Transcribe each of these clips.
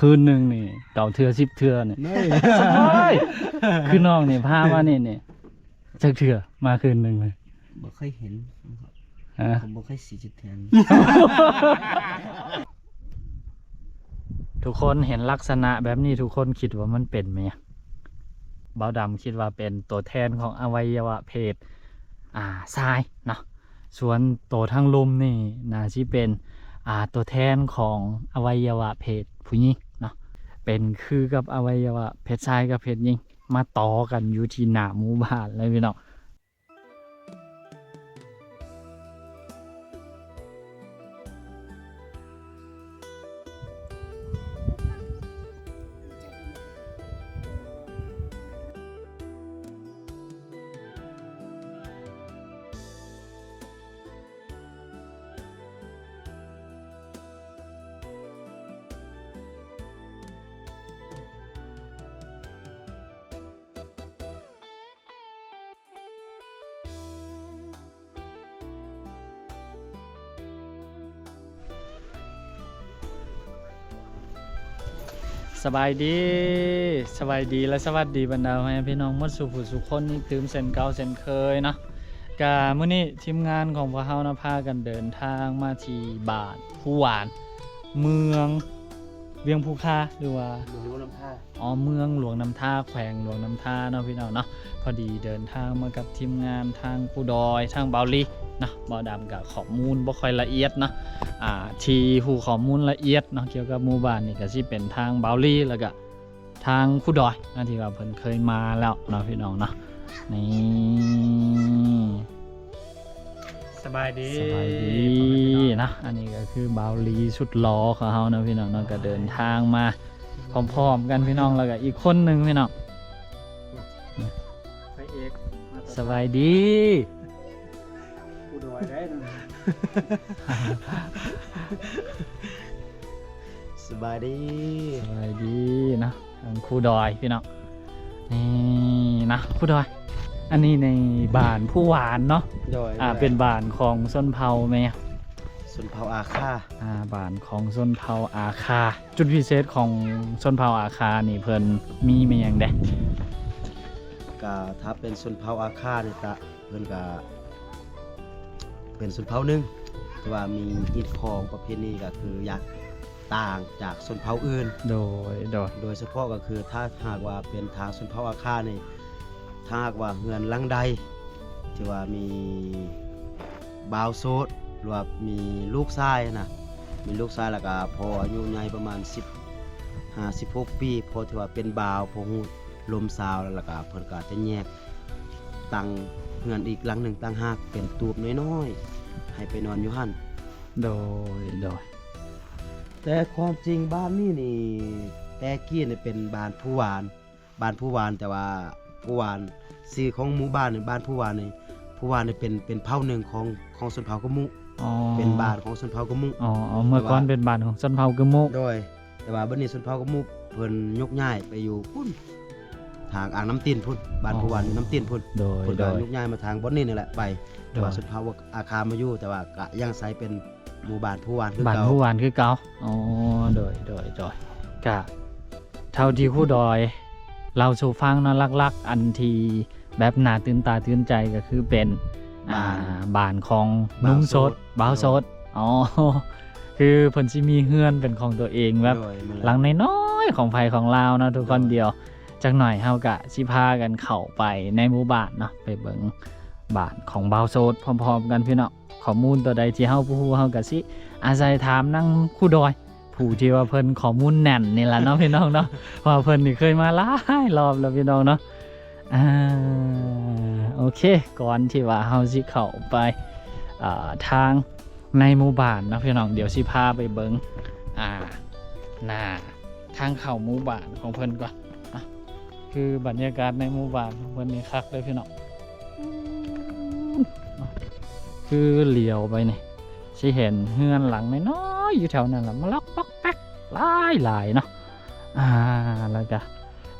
ຄືນໜຶ່ງນີ້ເກົ້າເທື່ອສິບເທື່ອນີ້ ເອີ ສະບາຍ. ຄືນ້ອງນີ້ພາມານີ້ນີ້ ຈັກເທື່ອມາຄືນໜຶ່ງນີ້? ບໍ່ເຄີຍເຫັນ. ຮະ? ເຂົາບໍ່ເຄີຍສີຈັກເທື່ອ. ທຸກຄົນເຫັນລັກສະນະແບບນີ້ ທຸກຄົນຄິດວ່າມັນເປັນແມ່ນຫຍັງ? ບ່າວດຳຄິດວ່າເປັນຕົວແທນຂອງອະໄວຍະວະເພດ ອ່າ ຊາຍເນາະ. ສ່ວນໂຕທາງລຸ່ມນີ້ໜ້າຊິເປັນ ອ່າ ຕົວແທນຂອງອະໄວຍະວະເພດຜູ້ຍິງເນາະ ເປັນຄືກັບອະໄວຍະວະເພດຊາຍກັບເພດຍິງ ມາຕໍ່ກັນຢູ່ທີ່ໜ້າໝູ່ບ້ານເລີຍພີ່ນ້ອງ. ສະບາຍດີ ສະບາຍດີ ແລະ ສະຫວັດດີບັນດາພໍ່ແມ່ພີ່ນ້ອງໝົດສູ່ຜູ້ສູ່ຄົນອີກຕື່ມເຊັ່ນເກົ່າເຊັ່ນເຄີຍເນາະ. ກະມື້ນີ້ທີມງານຂອງພວກເຮົານະ ພາກັນເດີນທາງມາທີ່ບ້ານພູຫວານ ເມືອງວຽງພູຄາ ຫຼືວ່າ ເມືອງຫຼວງນ້ຳທາ. ອໍ ເມືອງຫຼວງນ້ຳທາ ແຂວງຫຼວງນ້ຳທາເນາະພີ່ນ້ອງເນາະ. ພໍດີເດີນທາງມາກັບທີມງານທາງຄູດອຍ ທາງບ່າວລີເນາະ. ບ່າວດຳກະຂໍ້ມູນບໍ່ຄ່ອຍລະອຽດເນາະ ອ່າ ທີ່ຮູ້ຂໍ້ມູນລະອຽດເນາະ ກ່ຽວກັບໝູ່ບ້ານນີ້ກະຊິເປັນທາງບ່າວລີ ແລ້ວກະທາງຄູດອຍເນາະ ທີ່ວ່າເພິ່ນເຄີຍມາແລ້ວເນາະພີ່ນ້ອງເນາະ. ນີ້ ສະບາຍດີ ສະບາຍດີເນາະ. ອັນນີ້ກໍຄືບ່າວລີສຸດຫຼໍ່ຂອງເຮົາເນາະພີ່ນ້ອງເນາະ ກໍເດີນທາງມາພ້ອມໆກັນພີ່ນ້ອງ ແລ້ວກໍອີກຄົນໜຶ່ງພີ່ນ້ອງ ພະເອກ ສະບາຍດີ ຜູ້ດອຍໄດ້. ສະບາຍດີ ສະບາຍດີເນາະ ທາງຄູດອຍພີ່ນ້ອງ. ນີ້ນະຄູດອຍ ອັນນີ້ໃນບ້ານພູຫວານເນາະ. ໂດຍ ອ່າ ເປັນບ້ານຂອງຊົນເຜົ່າແມ່ນຫຍັງ? ຊົນເຜົ່າອາຄາ. ອ່າ ບ້ານຂອງຊົນເຜົ່າອາຄາ. ຈຸດພິເສດຂອງຊົນເຜົ່າອາຄານີ້ເພິ່ນມີແມ່ນຫຍັງແດ່? ກະຖ້າເປັນຊົນເຜົ່າອາຄານີ້ກະ ເພິ່ນກະເປັນຊົນເຜົ່າໜຶ່ງທີ່ວ່າມີຮີດຄອງປະເພນີ ກໍຄືຢາກຕ່າງຈາກຊົນເຜົ່າອື່ນ. ໂດຍ ໂດຍ ໂດຍສະເພາະກໍຄືຖ້າຫາກວ່າເປັນທາງຊົນເຜົ່າອາຄານີ້ ຖ້າຫາກວ່າເຮືອນຫຼັງໃດທີ່ວ່າມີບ່າວໂສດ ຫຼືວ່າມີລູກຊາຍນະ ມີລູກຊາຍ ແລ້ວກະພໍອາຍຸໃຫຍ່ປະມານສິບຫ້າ ສິບຫົກປີ ພໍທີ່ວ່າເປັນບ່າວ ພໍຮູ້ລົມສາວແລ້ວ ແລ້ວກະເພິ່ນກະຈະແຍກ ຕັ້ງເຮືອນອີກຫຼັງໜຶ່ງຕ່າງຫາກເປັນຕູບນ້ອຍໆ ໃຫ້ໄປນອນຢູ່ຫັ້ນ. ໂດຍ ໂດຍ ແຕ່ຄວາມຈິງບ້ານນີ້ນີ້ ແຕ່ກີ້ນີ້ເປັນບ້ານພູຫວານ ບ້ານພູຫວານ ແຕ່ວ່າພູຫວານ ຊື່ຂອງໝູ່ບ້ານນີ້ ບ້ານພູຫວານນີ້ ພູຫວານນີ້ເປັນ ເປັນເຜົ່າໜຶ່ງຂອງ ຂອງຊົນເຜົ່າກຶມມຸ. ອໍ ເປັນບ້ານຂອງຊົນເຜົ່າກຶມມຸ. ອໍ ເມື່ອກ່ອນເປັນບ້ານຂອງຊົນເຜົ່າກຶມມຸ. ໂດຍ. ແຕ່ວ່າບັດນີ້ຊົນເຜົ່າກຶມມຸເພິ່ນຍົກຍ້າຍໄປຢູ່ພຸ້ນ ທາງອ່າງນ້ຳຕິນພຸ້ນ ບ້ານພູຫວານຢູ່ນ້ຳຕິນພຸ້ນ. ໂດຍ ເພິ່ນກໍ ໂດຍ ຍົກຍ້າຍມາທາງບ່ອນນີ້ນີ້ແຫຼະໄປ. ໂດຍ ແຕ່ວ່າຊົນເຜົ່າອາຄາມາຢູ່ ແຕ່ວ່າກະຍັງໃຊ້ເປັນໝູ່ບ້ານພູຫວານຄືເກົ່າ ບ້ານພູຫວານຄືເກົ່າ. ອໍ ໂດຍ ໂດຍ ໂດຍ ກະເທົ່າທີ່ຄູດອຍເລົ່າສູ່ຟັງເນາະ ຫຼັກໆ ອັນທີ່ ແບບໜ້າຕື່ນຕາຕື່ນໃຈກໍຄືເປັນ ບ້ານ ອ່າ ບ້ານຂອງໜຸ່ມໂສດ ບ່າວໂສດ ບ່າວໂສດ. ອໍ ຄືເພິ່ນຊິມີເຮືອນເປັນຂອງຕົວເອງ ແບບ ໂດຍ ແມ່ນແຫຼະ ຫຼັງນ້ອຍໆຂອງໃຜຂອງລາວເນາະ ທຸກຄົນ. ໂດຍ ດຽວຈັກໜ້ອຍເຮົາກະຊິພາກັນເຂົ້າໄປໃນໝູ່ບ້ານເນາະ ໄປເບິ່ງບ້ານຂອງບ່າວໂສດພ້ອມໆກັນພີ່ນ້ອງ. ຂໍ້ມູນຕົວໃດທີ່ເຮົາບໍ່ຮູ້ ເຮົາກະຊິອາໄສຖາມນາງຄູດອຍ ຜູ້ທີ່ວ່າເພິ່ນຂໍ້ມູນແໜ້ນນີ້ລະເນາະພີ່ນ້ອງເນາະ ເພາະວ່າເພິ່ນນີ້ເຄີຍມາຫຼາຍລອບແລ້ວພີ່ນ້ອງເນາະ. ອ່າ ໂອເຄ ກ່ອນທີ່ວ່າເຮົາຊິເຂົ້າໄປ ເອີ ທາງໃນໝູ່ບ້ານເນາະພີ່ນ້ອງ ດຽວຊິພາໄປເບິ່ງ ອ່າ ໜ້າທາງເຂົ້າໝູ່ບ້ານຂອງເພິ່ນກ່ອນ. ອ່ະ ຄືບັນຍາກາດໃນໝູ່ບ້ານຂອງເພິ່ນນີ້ຄັກເດີພີ່ນ້ອງ. ຄືຫຼຽວໄປນີ້ຊິເຫັນເຮືອນຫຼັງນ້ອຍໆຢູ່ແຖວນັ້ນລະ ມະລັກປັອກແປັກຫຼາຍໆເນາະ. ອ່າ ແລ້ວກະ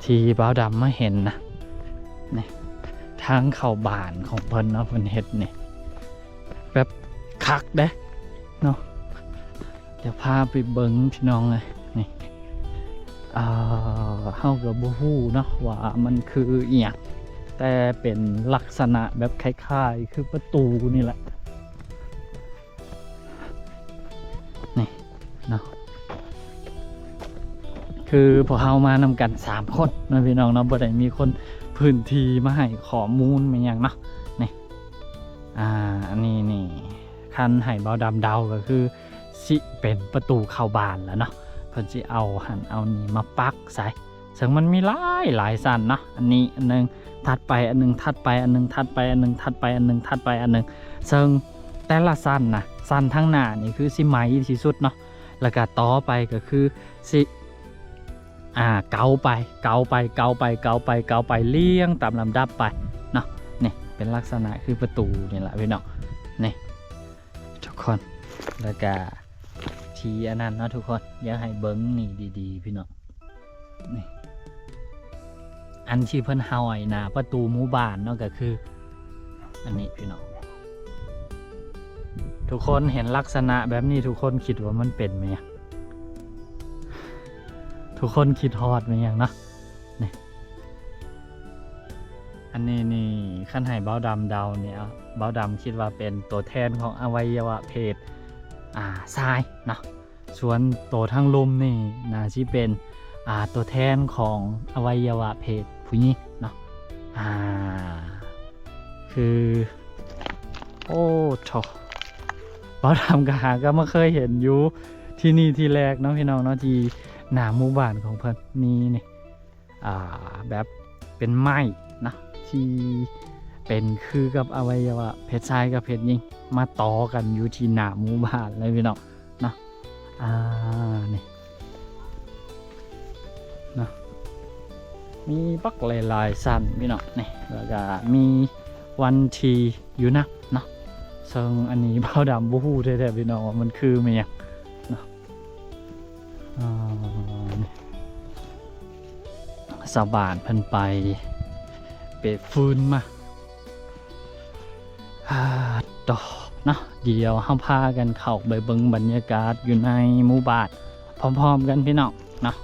ທີ່ບ່າວດຳມາເຫັນນະ ນີ້ ທາງເຂົ້າບ້ານຂອງເພິ່ນເນາະ ເພິ່ນເຮັດນີ້ແບບຄັກເດ້ເນາະ. ດຽວພາໄປເບິ່ງພີ່ນ້ອງເອີຍ ນີ້ ອ່າ ເຮົາກໍບໍ່ຮູ້ເນາະວ່າມັນຄືອີ່ຫຍັງ ແຕ່ເປັນລັກສະນະແບບຄ້າຍໆຄືປະຕູນີ້ແຫຼະ ນີ້ເນາະ. ຄືພວກເຮົາມານຳກັນສາມຄົນເນາະພີ່ນ້ອງເນາະ ບໍ່ໄດ້ມີຄົນພື້ນທີ່ມາໃຫ້ຂໍ້ມູນແມ່ນຫຍັງເນາະ ນີ້. ອ່າ ອັນນີ້ນີ້ ຄັນໃຫ້ບ່າວດຳເດົາກໍຄືຊິເປັນປະຕູເຂົ້າບ້ານແຫຼະເນາະ ເພິ່ນຊິເອົາຫັ້ນເອົານີ້ມາປັກໃສ່ ເຊິ່ງມັນມີຫຼາຍຫຼາຍຊັ້ນເນາະ ອັນນີ້ອັນໜຶ່ງ ຖັດໄປອັນໜຶ່ງ ຖັດໄປອັນໜຶ່ງ ຖັດໄປອັນໜຶ່ງ ຖັດໄປອັນໜຶ່ງ ຖັດໄປອັນໜຶ່ງ ເຊິ່ງແຕ່ລະຊັ້ນນະ ຊັ້ນທາງໜ້ານີ້ຄືຊິໃໝທີ່ສຸດເນາະ ແລ້ວກະຕໍ່ໄປກໍຄືຊິ ອ່າ ເກົາໄປ ເກົາໄປ ເກົາໄປ ເກົາໄປ ເກົາໄປ ລຽງຕາມລຳດັບໄປເນາະ. ນີ້ເປັນລັກສະນະຄືປະຕູນີ້ລະພີ່ນ້ອງ ນີ້ທຸກຄົນ ແລ້ວກະທີ່ອັນນັ້ນເນາະທຸກຄົນ ຢາກໃຫ້ເບິ່ງນີ້ດີໆພີ່ນ້ອງ ນີ້ ອັນທີ່ເພິ່ນຫ້ອຍໜ້າປະຕູໝູ່ບ້ານເນາະ ກໍຄືອັນນີ້ພີ່ນ້ອງ. ທຸກຄົນເຫັນລັກສະນະແບບນີ້ ທຸກຄົນຄິດວ່າມັນເປັນແມ່ນຫຍັງ? ທຸກຄົນຄິດຮອດແມ່ນຫຍັງເນາະ? ນີ້ ອັນນີ້ນີ້ ຄັນໃຫ້ບ່າວດຳເດົານີ້ ບ່າວດຳຄິດວ່າເປັນຕົວແທນຂອງອະໄວຍະວະເພດ ອ່າ ຊາຍເນາະ. ສ່ວນໂຕທາງລຸ່ມນີ້ໜ້າຊິເປັນ ອ່າ ຕົວແທນຂອງອະໄວຍະວະເພດຜູ້ຍິງເນາະ. ອ່າ ຄື ໂອ້ໂທ້ ບ່າວດຳກໍຫາກໍມາເຄີຍເຫັນຢູ່ທີ່ນີ້ທີ່ແລກເນາະ ພີ່ນ້ອງເນາະ ທີ່ໜ້າໝູ່ບ້ານຂອງເພິ່ນມີນີ້ ອ່າ ແບບເປັນໄມ້ເນາະ ທີ່ເປັນຄືກັບອະໄວຍະວະເພດຊາຍກັບເພດຍິງ ມາຕໍ່ກັນຢູ່ທີ່ໜ້າໝູ່ບ້ານເລີຍພີ່ນ້ອງເນາະ. ອ່າ ນີ້ເນາະ ມີບັກຫຼາຍໆຊັ້ນພີ່ນ້ອງ ນີ້ ແລ້ວກະມີວັນທີຢູ່ນຳເນາະ ເຊິ່ງອັນນີ້ບ່າວດຳບໍ່ຮູ້ແທ້ໆ ພີ່ນ້ອງ ວ່າມັນຄືແມ່ນຫຍັງເນາະ. ອ່າ ຊາວບ້ານເພິ່ນໄປເປັບຟືນມາ ອ່າ ຕໍ່ເນາະ. ດຽວເຮົາພາກັນເຂົ້າໄປເບິ່ງບັນຍາກາດຢູ່ໃນໝູ່ບ້ານພ້ອມໆກັນ ພີ່ນ້ອງເນາະ.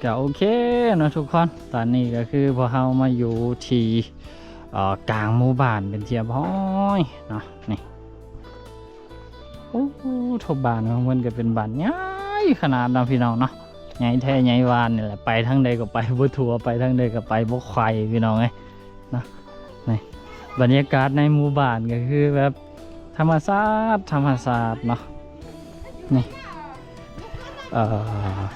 ກະໂອເຄເນາະທຸກຄົນ ຕອນນີ້ກໍຄືພວກເຮົາມາຢູ່ທີ່ ເອີ ກາງໝູ່ບ້ານເປັນທີ່ຮຽບຮ້ອຍເນາະ. ນີ້ ໂອ້ ໂທ ບ້ານຂອງເພິ່ນກໍເປັນບ້ານໃຫຍ່ຂະໜາດເນາະ ພີ່ນ້ອງເນາະ ໃຫຍ່ແທ້ໃຫຍ່ຫວານນີ້ແຫຼະ ໄປທາງໃດກໍໄປບໍ່ທົ່ວ ໄປທາງໃດກໍໄປບໍ່ໄຂ ພີ່ນ້ອງເອີຍເນາະ. ນີ້ ບັນຍາກາດໃນໝູ່ບ້ານກໍຄືແບບ ທຳມະຊາດ ທຳມະຊາດເນາະ. ນີ້ ເອີ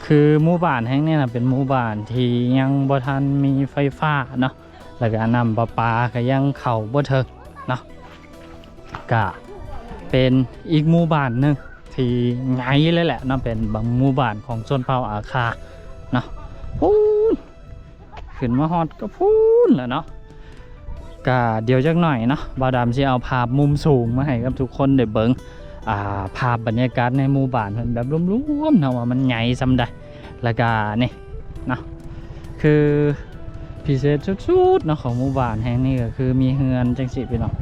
ຄືໝູ່ບ້ານແຫ່ງນີ້ນະ ເປັນໝູ່ບ້ານທີ່ຍັງບໍ່ທັນມີໄຟຟ້າເນາະ ແລ້ວກະນ້ຳປະປາກະຍັງເຂົ້າບໍ່ເຖິງເນາະ. ກະເປັນອີກໝູ່ບ້ານໜຶ່ງທີ່ໃຫຍ່ເລີຍແຫຼະເນາະ ເປັນບາງໝູ່ບ້ານຂອງຊົນເຜົ່າອາຄາເນາະ. ພຸ້ນ ຂຶ້ນມາຮອດກໍພຸ້ນແຫຼະເນາະ. ກະດຽວຈັກໜ້ອຍເນາະ ບ່າວດຳຊິເອົາພາບມຸມສູງມາໃຫ້ກັບທຸກຄົນໄດ້ເບິ່ງ ອ່າ ພາບບັນຍາກາດໃນໝູ່ບ້ານເພິ່ນແບບລວມໆເນາະ ວ່າມັນໃຫຍ່ສ່ຳໃດ. ແລ້ວກະນີ້ເນາະ ຄືພິເສດສຸດໆເນາະ ຂອງໝູ່ບ້ານແຫ່ງນີ້ກໍຄືມີເຮືອນຈັ່ງຊີ້ພີ່ນ້ອງ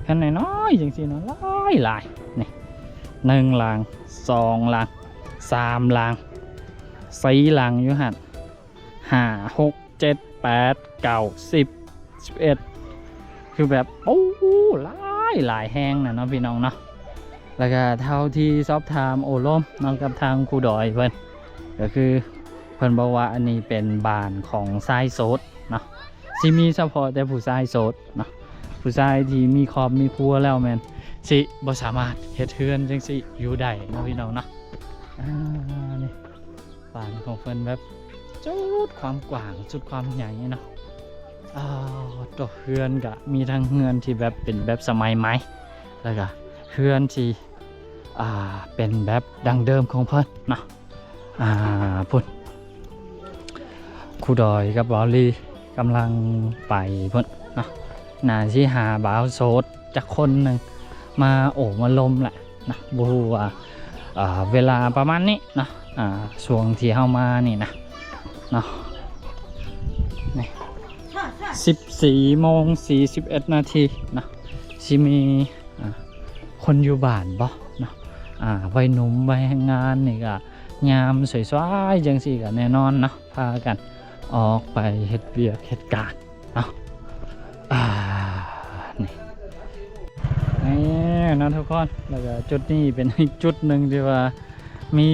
ເຮືອນນ້ອຍໆຈັ່ງຊີ້ເນາະ ຫຼາຍໆ. ນີ້ ໜຶ່ງຫຼັງ ສອງຫຼັງ ສາມຫຼັງ ສີ່ຫຼັງຢູ່ຫັ້ນ ຫ້າ ຫົກ ເຈັດ ແປດ ເກົ້າ ສິບ ສິບເອັດ ຄືແບບ ໂອ້ ຫຼາຍ ຫຼາຍແຮງນະເນາະ ພີ່ນ້ອງເນາະ. ແລ້ວກະເທົ່າທີ່ສອບຖາມໂອ້ລົມເນາະ ກັບທາງຄູດອຍເພິ່ນ ກໍຄືເພິ່ນບອກວ່າອັນນີ້ເປັນບ້ານຂອງຊາຍໂສດເນາະ ຊິມີສະເພາະແຕ່ຜູ້ຊາຍໂສດເນາະ. ຜູ້ຊາຍທີ່ມີຄອບມີຄົວແລ້ວແມ່ນຊິບໍ່ສາມາດເຮັດເຮືອນຈັ່ງຊີ້ຢູ່ໄດ້ເນາະ ພີ່ນ້ອງເນາະ. ອ່າ ນີ້ ບ້ານຂອງເພິ່ນແບບສຸດຄວາມກວ້າງ ສຸດຄວາມໃຫຍ່ເນາະ. ອ່າ ໂຕເຮືອນກະມີທັງເຮືອນທີ່ແບບເປັນແບບສະໄໝໃໝ່ ແລ້ວກະເຮືອນທີ່ ອ່າ ເປັນແບບດັ້ງເດີມຂອງເພິ່ນເນາະ. ອ່າ ພຸ້ນ ຄູດອຍກັບເບົາລີກຳລັງໄປພຸ້ນເນາະ. ໜ້າຊິຫາບ່າວໂສດຈັກຄົນໜຶ່ງມາໂອ້ມາລົມແຫຼະນະ ບໍ່ຮູ້ວ່າ ອ່າ ເວລາປະມານນີ້ເນາະ ອ່າ ຊ່ວງທີ່ເຮົາມານີ້ນະເນາະ ນີ້ ສິບສີ່ໂມງສີ່ສິບເອັດນາທີເນາະ ຊິມີ ອ່າ ຄົນຢູ່ບ້ານບໍ່ເນາະ ອ່າ ໄວໜຸ່ມໄວແຮງງານນີ້ກະຍາມສວຍໆ ຈັ່ງຊີ້ກະແນ່ນອນເນາະ ພາກັນອອກໄປເຮັດວຽກເຮັດການເນາະ ອ່າ ນີ້ ນີ້ເນາະທຸກຄົນ ແລ້ວກະຈຸດນີ້ເປັນອີກຈຸດໜຶ່ງທີ່ວ່າມີ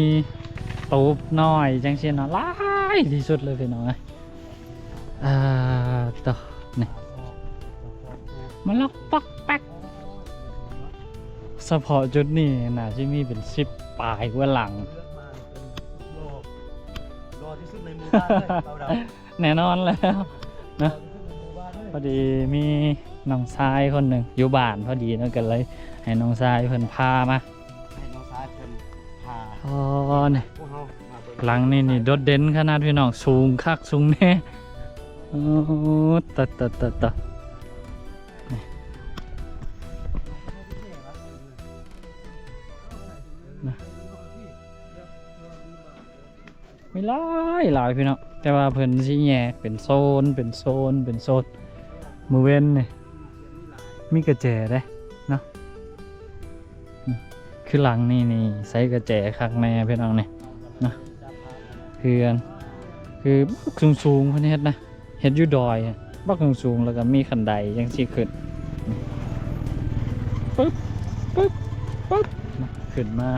ຕູບນ້ອຍຈັ່ງຊີ້ເນາະ ຫຼາຍທີ່ສຸດເລີຍພີ່ນ້ອງເອີຍ. ອ່າ ໂຕ ນີ້ ມາລັກປັກແປັກ ສະເພາະຈຸດນີ້ໜ້າຊິມີເປັນສິບປາຍກວ່າຫຼັງ ຫຼໍ່ທີ່ສຸດໃນໝູ່ບ້ານເລີຍ ເບົາດຳ ແນ່ນອນແລ້ວນະ. ພໍດີມີນ້ອງຊາຍຄົນໜຶ່ງຢູ່ບ້ານພໍດີເນາະ ກໍເລີຍໃຫ້ນ້ອງຊາຍເພິ່ນພາມາ ໃຫ້ນ້ອງຊາຍເພິ່ນພາ ອໍ ນີ້ ພວກເຮົາມາເບິ່ງ ຫຼັງນີ້ນີ້ໂດດເດັ່ນຂະໜາດພີ່ນ້ອງ ສູງຄັກສູງແນ່. ໂອ້ ຕະ ຕະ ຕະ ຕະ ນີ້ ນະ ມີຫຼາຍຫຼາຍພີ່ນ້ອງ ແຕ່ວ່າເພິ່ນຊິແຍກເປັນໂຊນ ເປັນໂຊນ ເປັນໂຊນ. ມື້ເວັນນີ້ມີກະແຈເດ້ເນາະ ອືມ ຄືຫຼັງນີ້ນີ້ໃສ່ກະແຈຄັກແນ່ພີ່ນ້ອງນີ້ນະ ເຮືອນ ຄືສູງໆ ເພິ່ນເຮັດນະ ເຮັດຢູ່ດອຍ ບັກສູງໆ ແລ້ວກໍມີຂັ້ນໄດຈັ່ງຊີ້ຂຶ້ນ ປຶບ ປຶບ ປຶບ ຂຶ້ນມາ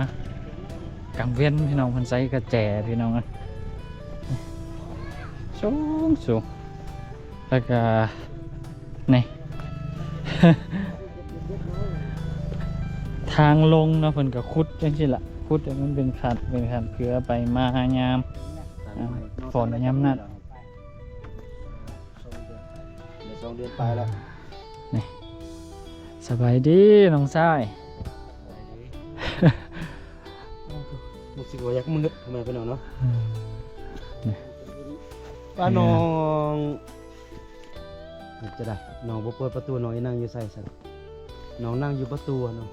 ກາງເວັນພີ່ນ້ອງ ເພິ່ນໃສ່ກະແຈພີ່ນ້ອງ ສູງໆ ແລ້ວກໍ ນີ້ ທາງລົງເນາະ ເພິ່ນກໍຂຸດຈັ່ງຊີ້ລະ ຂຸດໃຫ້ມັນເປັນຂັ້ນ ເປັນຂັ້ນ ເພື່ອໄປມາຍາມ ອ່າ ຝົນຍາມນັ້ນ ໄດ້ສອງເດືອນປາຍແລ້ວ ນີ້ ສະບາຍດີນ້ອງຊາຍ ຮູ້ສຶກວ່າຢາກມືດ ພໍ່ແມ່ພີ່ນ້ອງເນາະ ອືມ ນີ້ ວ່ານ້ອງ ເຮັດຈັ່ງໃດ ນ້ອງບໍ່ເປີດປະຕູ ນ້ອງຊິນັ່ງຢູ່ໃສຊັ້ນ ນ້ອງນັ່ງຢູ່ປະຕູຫັ້ນເນາະ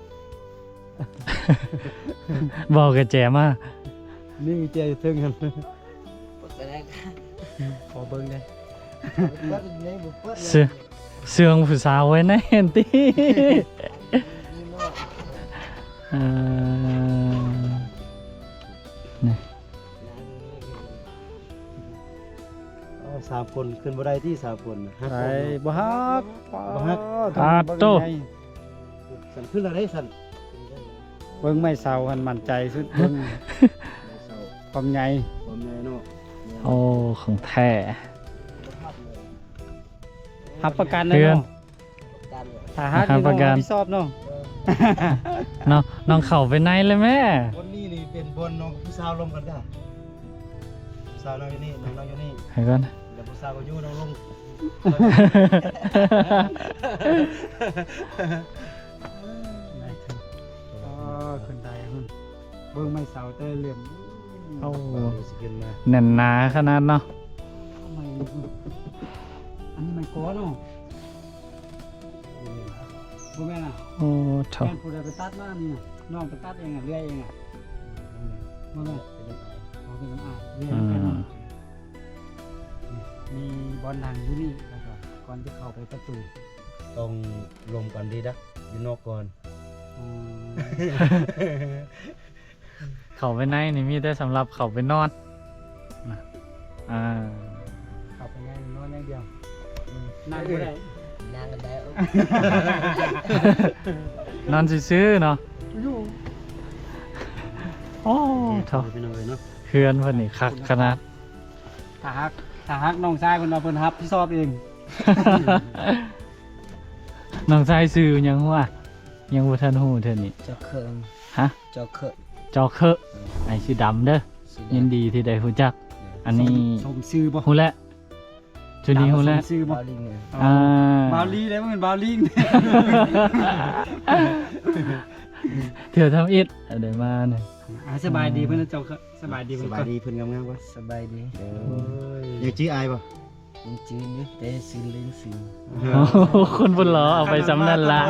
ບໍ່ ກະແຈມາ ນີ້ກະແຈຢູ່ເທິງຫັ້ນ ບໍ່ສະແດງ ຂໍເບິ່ງແດ່ ເຊື່ອງຜູ້ສາວໄວ້ແນ່ຕິ ເອີ ນີ້ ເອົາ ສາມຄົນຂຶ້ນບໍ່ໄດ້ຕິ ສາມຄົນນະ ໄດ້ ບໍ່ຮັກ ບໍ່ຮັກ ປາດໂຕ ສັນຂຶ້ນລະໄດ້ສັນ ເບິ່ງໄມ້ເສົາຫັ້ນໝັ້ນໃຈສຸດ ເບິ່ງຄວາມໃຫຍ່ ຄວາມໃຫຍ່ເນາະ ໂອ້ ຂອງແທ້ ຮັບປະກັນເລີຍເນາະ ຖ້າຫາກ ຮັບປະກັນ ນ້ອງຮັບຜິດຊອບເນາະ ເນາະ ນ້ອງເຂົ້າໄປໃນເລີຍແມ້ ບ່ອນນີ້ນີ້ເປັນບ່ອນນ້ອງກັບຜູ້ສາວລົມກັນຈ້າ ຜູ້ສາວນອນຢູ່ນີ້ ນ້ອງນອນຢູ່ນີ້ ໃຫ້ກ່ອນ ແລ້ວຜູ້ສາວກໍຢູ່ນ້ອງລົງ ອໍ ຂຶ້ນໄດ້ພຸ້ນ ເບິ່ງໄມ້ເສົາແຕ່ລະເຫຼັ້ມ ໂອ້ ແໜ້ນໜາຂະໜາດເນາະ ໄມ້ ອັນນີ້ໄມ້ກໍເນາະ ບໍ່ແມ່ນນະ ໂອ້ ແມ່ນຜູ້ໃດໄປຕັດມານີ້ນະ ນ້ອງໄປຕັດເອງນະ ເລື່ອຍເອງນະ ບໍ່ແມ່ນ ເປັນອ້າຍ ເລື່ອຍນຳກັນ ອືມ ມີບ່ອນນັ່ງຢູ່ນີ້ ແລ້ວກໍກ່ອນຈະເຂົ້າໄປປະຕູ ຕ້ອງລົມກັນດີດະ ຢູ່ນອກກ່ອນ ອືມ ເຂົ້າໄປໃນນີ້ມີແຕ່ສຳລັບເຂົ້າໄປນອນນະ ອ່າ ເຂົ້າໄປໃນນອນຢ່າງດຽວ ອືມ ນັ່ງບໍ່ໄດ້ ນັ່ງກັນໄດ້ ນອນຊື່ໆເນາະ ຢູ່ ໂອ້ ເອີ ເຖົ້າ ພີ່ນ້ອງເອີຍເນາະ ເຮືອນເພິ່ນນີ້ຄັກຂະໜາດ ຖ້າຫາກ ຖ້າຫາກນ້ອງຊາຍເພິ່ນວ່າເພິ່ນຮັບຜິດຊອບເອງ ນ້ອງຊາຍຊື່ຫຍັງຫວາ? ຍັງບໍ່ທັນຮູ້ເທື່ອນີ້ ຈອກເຄີ ຮະ? ຈອກເຄີ ຈອກເຄີ ເອີ ອ້າຍຊື່ດຳເດີ ຊື່ດຳ ຍິນດີທີ່ໄດ້ຮູ້ຈັກ ເອີ ອັນນີ້ ສົມ ສົມຊື່ບໍ່? ຮູ້ແລ້ວ ຈຸດນີ້ຮູ້ແລ້ວ ດຳສົມຊື່ບໍ່? ບ່າວລິງ ອ່າ ບ່າວລີເດ້ ບໍ່ແມ່ນບ່າວລິງ ເທື່ອທຳອິດ ເອົາ ໄດ້ມານີ້ ອ່າ ສະບາຍດີເພິ່ນ ເຈົ້າ ສະບາຍດີເພິ່ນ ສະບາຍດີເພິ່ນງາມໆກ່ອນ ສະບາຍດີ ໂອ້ຍ ຍັງຈື່ອ້າຍບໍ່? ຍັງຈື່ຢູ່ ແຕ່ຊື່ຫຼິ້ນຊື່ ຄົນບໍ່ຫຼໍ່ເອົາໄປສ່ຳນັ້ນລະ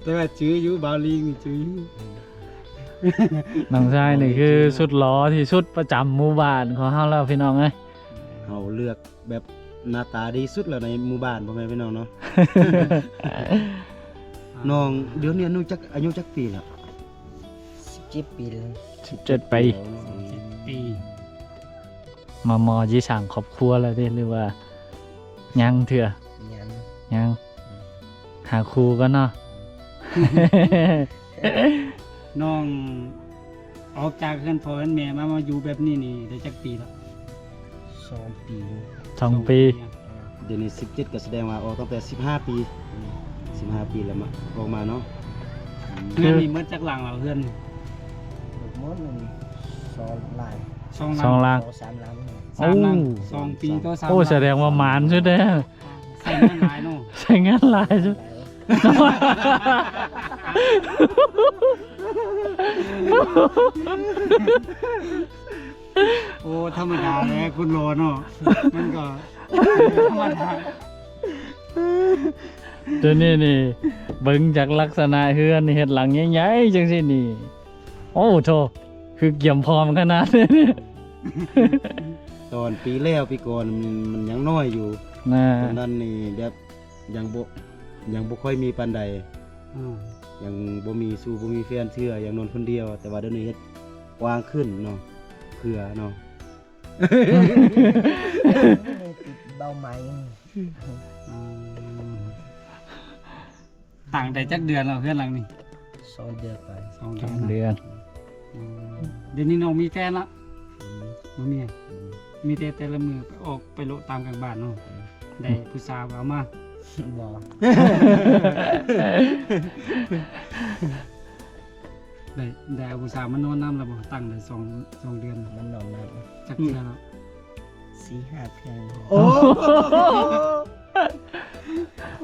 ແຕ່ວ່າຈື່ຢູ່ ບ່າວລີງນີ້ຈື່ຢູ່. ນ້ອງຊາຍນີ້ຄືສຸດຫຼໍ່ທີ່ສຸດປະຈຳໝູ່ບ້ານຂອງເຮົາແລ້ວ ພີ່ນ້ອງເອີຍ. ເຮົາເລືອກແບບໜ້າຕາດີສຸດແລ້ວໃນໝູ່ບ້ານ ພໍ່ແມ່ພີ່ນ້ອງເນາະ. ນ້ອງດຽວນີ້ອາຍຸຈັກ ອາຍຸຈັກປີແລ້ວ? ສິບເຈັດປີແລ້ວ. ສິບເຈັດປີ ສິບເຈັດປີ. ມາໝໍຊິສ້າງຄອບຄົວແລ້ວເດ້ ຫຼືວ່າຍັງເທື່ອ? ຍັງ ຍັງ ຫາຄູ່ກ່ອນເນາະ. ນ້ອງອອກຈາກເຮືອນພໍ່ເຮືອນແມ່ມາ ມາຢູ່ແບບນີ້ນີ້ໄດ້ຈັກປີແລ້ວ? ສອງປີ. ສອງປີ. ດຽວນີ້ສິບເຈັດ ກໍສະແດງວ່າອອກຕັ້ງແຕ່ສິບຫ້າປີ. ສິບຫ້າປີແລ້ວມາ ອອກມາເນາະ. ເຮືອນນີ້ໝົດຈັກຫຼັງແລ້ວ ເຮືອນນີ້? ໝົດນີ້ສອງຫຼັງ ສອງຫຼັງ ສອງຫຼັງ ສອງສາມຫຼັງ ສາມຫຼັງ. ໂອ້ ສອງປີຕໍ່ສາມຫຼັງ. ໂອ້ ສະແດງວ່າໝານສຸດເດ້. ໃຊ້ເງິນຫຼາຍເນາະ ໃຊ້ເງິນຫຼາຍ ໂອ້ ທຳມະດາແຫຼະ ຄົນຫຼໍ່ເນາະ ມັນກໍທຳມະດາ. ດຽວນີ້ນີ້ ເບິ່ງຈາກລັກສະນະເຮືອນນີ້ ເຮັດຫຼັງໃຫຍ່ໆ ຈັ່ງຊີ້ນີ້ ໂອ້ໂທ້ ຄືກຽມພ້ອມຂະໜາດ. ຕອນປີແລ້ວປີກ່ອນມັນ ມັນຍັງນ້ອຍຢູ່ນະ ຕອນນັ້ນນີ້ແບບຍັງບໍ່ ຍັງບໍ່ຄ່ອຍມີປານໃດ. ອືມ ຍັງບໍ່ມີຊູ່ ບໍ່ມີແຟນເທື່ອ ຍັງນອນຄົນດຽວ. ແຕ່ວ່າດຽວນີ້ເຮັດກວ້າງຂຶ້ນເນາະ ເພື່ອເນາະ ເບົາໃໝ່. ອືມ ຕັ້ງໄດ້ຈັກເດືອນແລ້ວເຮືອນຫຼັງນີ້? ສອງເດືອນໄປ. ສອງເດືອນ ສອງເດືອນ. ອືມ ດຽວນີ້ນ້ອງມີແຟນລະ? ອືມ ບໍ່ມີ. ອືມ ມີແຕ່ແຕ່ລະມື້ໄປອອກໄປໂລະຕາມກາງບ້ານເນາະ. ອືມ ໄດ້ຜູ້ສາວເອົາມາ? ບໍ່. ໄດ້ ໄດ້ເອົາຜູ້ສາວມານອນນຳແລ້ວບໍ່? ຕັ້ງໄດ້ສອງ ສອງເດືອນ ມານອນນຳ ຈັກເທື່ອແລ້ວ? ສີ່ຫ້າເທື່ອ. ໂອ້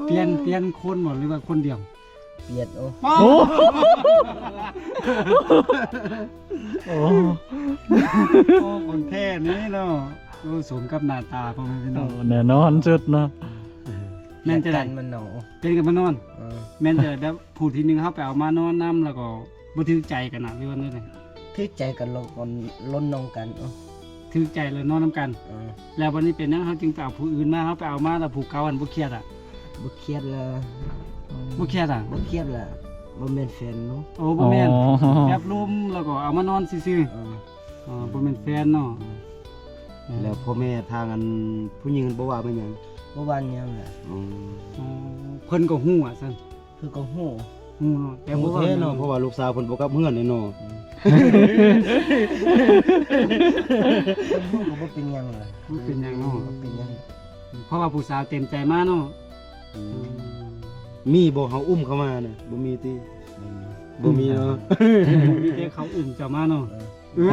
ປ່ຽນ ປ່ຽນຄົນບໍ່ ຫຼືວ່າຄົນດຽວ? ປ່ຽນ. ໂອ້ ໂອ້ ໂອ້ ໂອ້ ຂອງແທ້ນີ້ເນາະ. ໂອ້ ສົມກັບໜ້າຕາ ພໍ່ແມ່ພີ່ນ້ອງ. ໂອ້ ແນ່ນອນສຸດເນາະ. ແມ່ນຈັ່ງໃດ ມັນເນາະ ປ່ຽນກັນມານອນ? ເອີ ແມ່ນຈັ່ງໃດ ແບບຜູ້ທີໜຶ່ງເຮົາໄປເອົາມານອນນຳ ແລ້ວກໍບໍ່ຖືກໃຈກັນນະ ຫຼືວ່າແນວໃດ? ຖືກໃຈກັນ ລົນ ລົນນອນກັນ. ເອີ ຖືກໃຈແລ້ວນອນນຳກັນ. ເອີ ແລ້ວບັດນີ້ເປັນຫຍັງເຮົາຈຶ່ງໄປເອົາຜູ້ອື່ນມາ? ເຮົາໄປເອົາມາແລ້ວຜູ້ເກົ່າຫັ້ນບໍ່ຄຽດອະ? ບໍ່ຄຽດແລ້ວ. ບໍ່ຄຽດອະ? ບໍ່ຄຽດແລ້ວ ບໍ່ແມ່ນແຟນເນາະ. ໂອ້ ບໍ່ແມ່ນ. ອໍ ແບບລົມແລ້ວກໍເອົາມານອນຊື່ໆ. ເອີ ອໍ ບໍ່ແມ່ນແຟນເນາະ. ອືມ ແລ້ວພໍ່ແມ່ທາງອັນຜູ້ຍິງຫັ້ນບໍ່ວ່າແມ່ນຫຍັງ? ບໍ່ວ່າຫຍັງແຫຼະ. ອໍ ອໍ ເພິ່ນກໍຮູ້ວ່າຊັ້ນ? ເພິ່ນກໍຮູ້ ຮູ້ເນາະ ແຕ່ບໍ່ວ່າຫຍັງເນາະ ເພາະວ່າລູກສາວເພິ່ນບໍ່ກັບເຮືອນເດ້ເນາະ. ອືມ ເພິ່ນຮູ້ກໍບໍ່ເປັນຫຍັງແຫຼະ ບໍ່ເປັນຫຍັງເນາະ ບໍ່ເປັນຫຍັງ ເພາະວ່າຜູ້ສາວເຕັມໃຈມາເນາະ. ອືມ ມີບໍ່ ເຮົາອຸ້ມເຂົ້າມານະ? ບໍ່ມີຕິ? ບໍ່ມີ ບໍ່ມີເນາະ ມີແຕ່ເຂົາອຸ້ມເຈົ້າມາເນາະ. ເອີ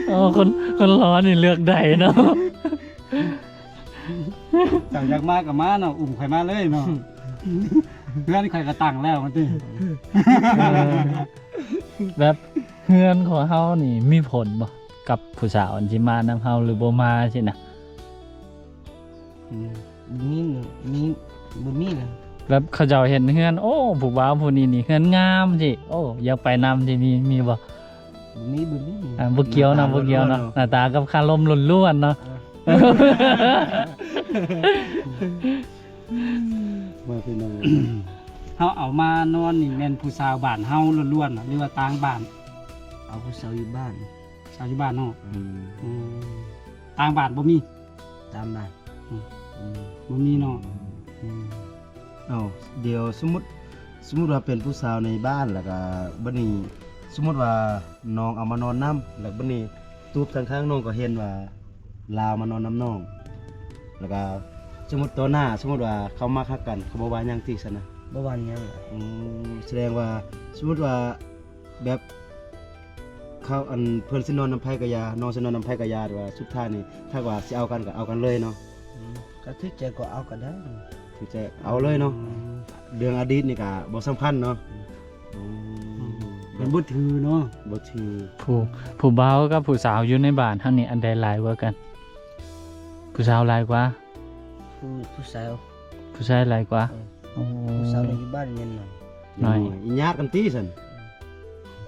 ໂອ້ ຄົນ ຄົນຫຼໍ່ນີ້ເລືອກໄດ້ເນາະ. ເຈົ້າຢາກມາກໍມາເນາະ ອຸ້ມຂ້ອຍມາເລີຍເນາະ ເຮືອນຂ້ອຍກໍຕັ້ງແລ້ວ ວ່າຕິ. ເອີ ແບບເຮືອນຂອງເຮົານີ້ມີຜົນບໍ່ ກັບຜູ້ສາວອັນຊິມານຳເຮົາ ຫຼືບໍ່ມາຊີ້ນະ? ອືມ ບໍ່ມີ ມີ ບໍ່ມີນະ. ແບບເຂົາເຈົ້າເຫັນເຮືອນ ໂອ້ ຜູ້ບ່າວຜູ້ນີ້ນີ້ເຮືອນງາມຊີ້ ໂອ້ ຢາກໄປນຳຊີ້ ມີ ມີບໍ່? ບໍ່ມີ ບໍ່ມີ. ອ່າ ບໍ່ກ່ຽວເນາະ ບໍ່ກ່ຽວເນາະ ໜ້າຕາກັບຄາລົມລ້ວນໆເນາະ. ເອີ ວ່າເປັນຫຍັງ ເຮົາເອົາມານອນນີ້ແມ່ນຜູ້ສາວບ້ານເຮົາລ້ວນໆ ຫຼືວ່າຕ່າງບ້ານ? ເອົາຜູ້ສາວຢູ່ບ້ານ. ສາວຢູ່ບ້ານເນາະ. ອືມ ອືມ ຕ່າງບ້ານບໍ່ມີ? ຕາມບ້ານ ອືມ ອືມ ບໍ່ມີເນາະ. ອືມ ເອົ້າ ດຽວສົມມຸດ ສົມມຸດວ່າເປັນຜູ້ສາວໃນບ້ານ ແລ້ວກະບັດນີ້ ສົມມຸດວ່ານ້ອງເອົາມານອນນຳ ແລ້ວບັດນີ້ຕູບທາງຂ້າງນ້ອງກໍເຫັນວ່າລາວມານອນນຳນ້ອງ ແລ້ວກະສົມມຸດຕໍ່ໜ້າ ສົມມຸດວ່າເຂົາມັກຮັກກັນ ເຂົາບໍ່ວ່າຫຍັງຕິຊັ້ນນະ? ບໍ່ວ່າຫຍັງ. ອືມ ສະແດງວ່າສົມມຸດວ່າ ແບບເຂົາ ອັນ ເພິ່ນຊິນອນນຳໃຜກໍຢ່າ ນ້ອງຊິນອນນຳໃຜກໍຢ່າ ແຕ່ວ່າສຸດທ້າຍນີ້ ຖ້າວ່າຊິເອົາກັນກໍເອົາກັນເລີຍເນາະ. ອືມ ກໍຖືກໃຈກໍເອົາກໍໄດ້ ຖືກໃຈເອົາເລີຍເນາະ. ອືມ ເລື່ອງອະດີດນີ້ກໍບໍ່ສຳຄັນເນາະ. ອືມ ອືມ ອືມ ແບ ບໍ່ຖືເນາະ ບໍ່ຖື. ຜູ້ ຜູ້ບ່າວກັບຜູ້ສາວຢູ່ໃນບ້ານເຮົານີ້ ອັນໃດຫຼາຍກວ່າກັນ? ຜູ້ສາວຫຼາຍກວ່າ? ຜູ້ ຜູ້ສາວ ຜູ້ຊາຍຫຼາຍກວ່າ? ເອີ ໂອ້ ຜູ້ສາວນີ້ຢູ່ບ້ານຍັງໜ້ອຍ ໜ້ອຍ ຍາດກັນຕິຊັ້ນ.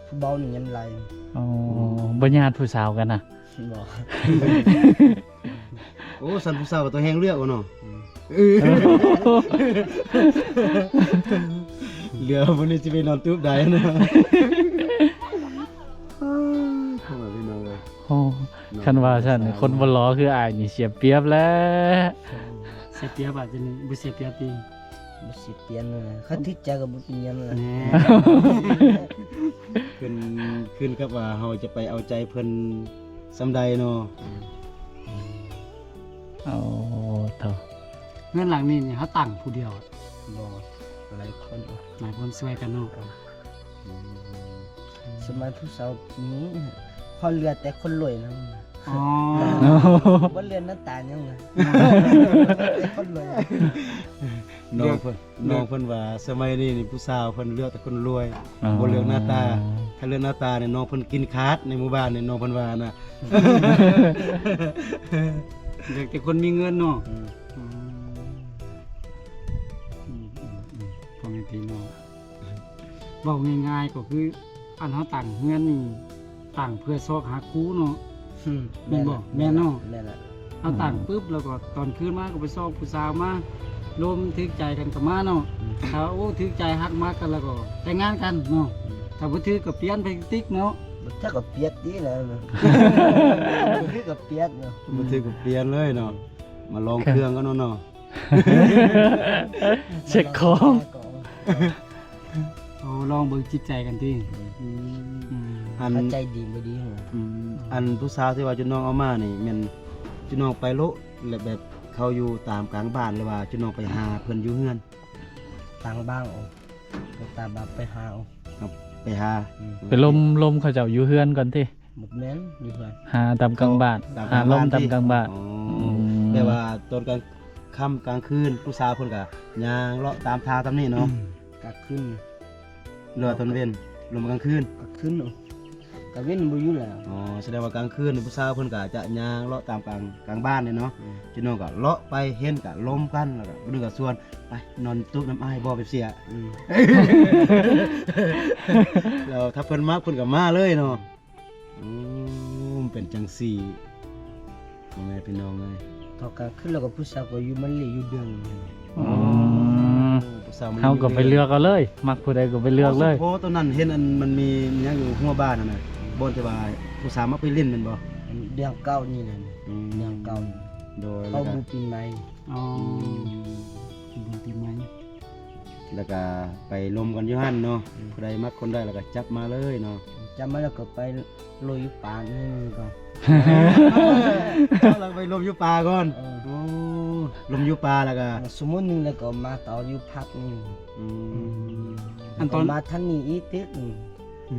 ຜູ້ບ່າວນີ້ຍັງຫຼາຍ. ອໍ ບໍ່ຍາດຜູ້ສາວກັນນະ? ບໍ່. ໂອ້ ຊັ້ນຜູ້ສາວກໍຕ້ອງແຮ່ງເລືອກເນາະ. ອືມ ເອີ ເຫຼືອມື້ນີ້ຊິໄປນອນຕູບໃດນະ. ໂອ້ ຄັນວ່າຊັ້ນ ຄົນບໍ່ຫຼໍ່ຄືອ້າຍນີ້ເສຍປຽບແລ້ວ. ເສຍປຽບອາດຈະບໍ່ເສຍປຽບຕິ? ບໍ່ເສຍປຽບນະ ຄັນຖືກໃຈກໍບໍ່ເປັນຫຍັງນະ. ແນ່ ຂຶ້ນ ຂຶ້ນກັບວ່າເຮົາຈະໄປເອົາໃຈເພິ່ນສ່ຳໃດເນາະ. ອືມ ໂອ້ ໂທ້ ເຮືອນຫຼັງນີ້ນີ້ເຮົາຕັ້ງຜູ້ດຽວ? ບໍ່ ຫຼາຍຄົນ ຫຼາຍຄົນຊ່ວຍກັນເນາະ. ອືມ ສະໄໝຜູ້ສາວນີ້ ພໍເຫຼືອແຕ່ຄົນລວຍນຳ. ອໍ ບໍ່ເຫຼືອໜ້າຕາຫຍັງນະ ແຕ່ຄົນລວຍ. ນ້ອງເພິ່ນ ນ້ອງເພິ່ນວ່າສະໄໝນີ້ນີ້ຜູ້ສາວເພິ່ນເລືອກແຕ່ຄົນລວຍ ອໍ ບໍ່ເລືອກໜ້າຕາ. ຖ້າເລືອກໜ້າຕານີ້ນ້ອງເພິ່ນກິນຂາດໃນໝູ່ບ້ານນີ້ ນ້ອງເພິ່ນວ່ານະ. ເລືອກແຕ່ຄົນມີເງິນເນາະ. ອືມ ອືມ ອືມ ອືມ ອືມ ພໍ່ແມ່ພີ່ນ້ອງ ເວົ້າງ່າຍໆກໍຄື ອັນເຮົາຕັ້ງເຮືອນນີ້ ຕັ້ງເພື່ອຊອກຫາຄູ່ເນາະ. ອືມ ແມ່ນບໍ່? ແມ່ນເນາະ. ແມ່ນແຫຼະ ເຮົາຕັ້ງປຶບ ອືມ ແລ້ວກໍຕອນຄືນມາກໍໄປຊອກຜູ້ສາວມາລົມຖືກໃຈກັນກໍມາເນາະ. ອືມ ຖ້າ ໂອ້ ຖືກໃຈຮັກມັກກັນແລ້ວກໍແຕ່ງງານກັນເນາະ. ອືມ ຖ້າບໍ່ຖືກກໍປ່ຽນໄປຕິກເນາະ. ບໍ່ຖືກກໍປ່ຽນຕິແລ້ວ ບໍ່ຖືກກໍປ່ຽນເນາະ. ອືມ ບໍ່ຖືກກໍປ່ຽນເລີຍເນາະ. ອືມ ມາລອງເຄື່ອງກັນເນາະ. ເຊັກຂອງ ໂອ້ ລອງເບິ່ງຈິດໃຈກັນຕິ. ອືມ ອືມ ອັນ ໃຈດີບໍ່ດີ. ອືມ ອັນຜູ້ສາວທີ່ວ່າຈຸນ້ອງເອົາມານີ້ ແມ່ນຈຸນ້ອງໄປໂລະ ແລະແບບເຂົາຢູ່ຕາມກາງບ້ານ ຫຼືວ່າຈຸນ້ອງໄປຫາເພິ່ນຢູ່ເຮືອນ? ກາງບ້ານ ໂອ້ ໄປຕາມບ້ານໄປຫາ ເອົາ ໄປຫາ. ອືມ ໄປລົມ ລົມເຂົາເຈົ້າຢູ່ເຮືອນກ່ອນຕິ? ບໍ່ແມ່ນ ຢູ່ເຮືອນ ຫາຕາມກາງບ້ານ ຕາມກາງບ້ານ ຫາລົມຕາມກາງບ້ານ. ອໍ ອືມ ແປວ່າຕອນກາງຄ່ຳກາງຄືນ ຜູ້ສາວເພິ່ນກະຍ່າງເລາະຕາມທາງຕາມນີ້ເນາະ. ອືມ ກາງຄືນ ຫຼືວ່າຕອນເວັນ ລົມກາງຄືນ? ກາງຄືນ ກາງເວັນບໍ່ຢູ່ແລ້ວ. ອໍ ສະແດງວ່າກາງຄືນຜູ້ສາວເພິ່ນກະຈະຍ່າງເລາະຕາມກາງ ກາງບ້ານນີ້ເນາະ. ອືມ ຈຸນ້ອງກະເລາະໄປ ເຫັນກະລົມກັນ ແລ້ວກະຜູ້ໜຶ່ງກະຊວນ ໄປນອນຕູບນຳອ້າຍບໍ່ ແບບຊີ້. ອືມ ແລ້ວຖ້າເພິ່ນມັກເພິ່ນກະມາເລີຍເນາະ. ອືມ ເປັນຈັ່ງຊີ້ ພໍ່ແມ່ພີ່ນ້ອງເອີຍ. ເຂົາກະຂຶ້ນແລ້ວກໍຜູ້ສາວກໍຢູ່ມາເລຢູ່ເດືອນ. ອືມ ຜູ້ສາວມາເຮົາກໍໄປເລືອກເອົາເລີຍ ມັກຜູ້ໃດກໍໄປເລືອກເລີຍ. ໂອ້ ໂພ ຕອນນັ້ນເຫັນອັນມັນມີຫຍັງຢູ່ຫົວບ້ານຫັ້ນນະ ບ່ອນທີ່ວ່າຜູ້ສາວມັກໄປຫຼິ້ນແມ່ນບໍ່? ເດືອນເກົ້ານີ້ແຫຼະ. ອືມ ເດືອນເກົ້າ ໂດຍ ເຂົ້າບຸນປີໃໝ່. ອໍ ອືມ ບຸນປີໃໝ່ ແລ້ວກະໄປລົມກັນຢູ່ຫັ້ນເນາະ. ອືມ ຜູ້ໃດມັກຄົນໃດແລ້ວກະຈັບມາເລີຍເນາະ. ຈັບມາແລ້ວກໍໄປລົມຢູ່ປ່າໜ້ອຍໜຶ່ງກ່ອນ. ເອົາ ແລ້ວໄປລົມຢູ່ປ່າກ່ອນ. ເອີ ໂອ້ ລົມຢູ່ປ່າແລ້ວກະ ຊົ່ວໂມງໜຶ່ງ ແລ້ວກໍມາຕໍ່ຢູ່ພັກໜຶ່ງ. ອືມ ອືມ ອັນຕອນ ມາທາງນີ້ອີກຕຶກໜຶ່ງ. ອື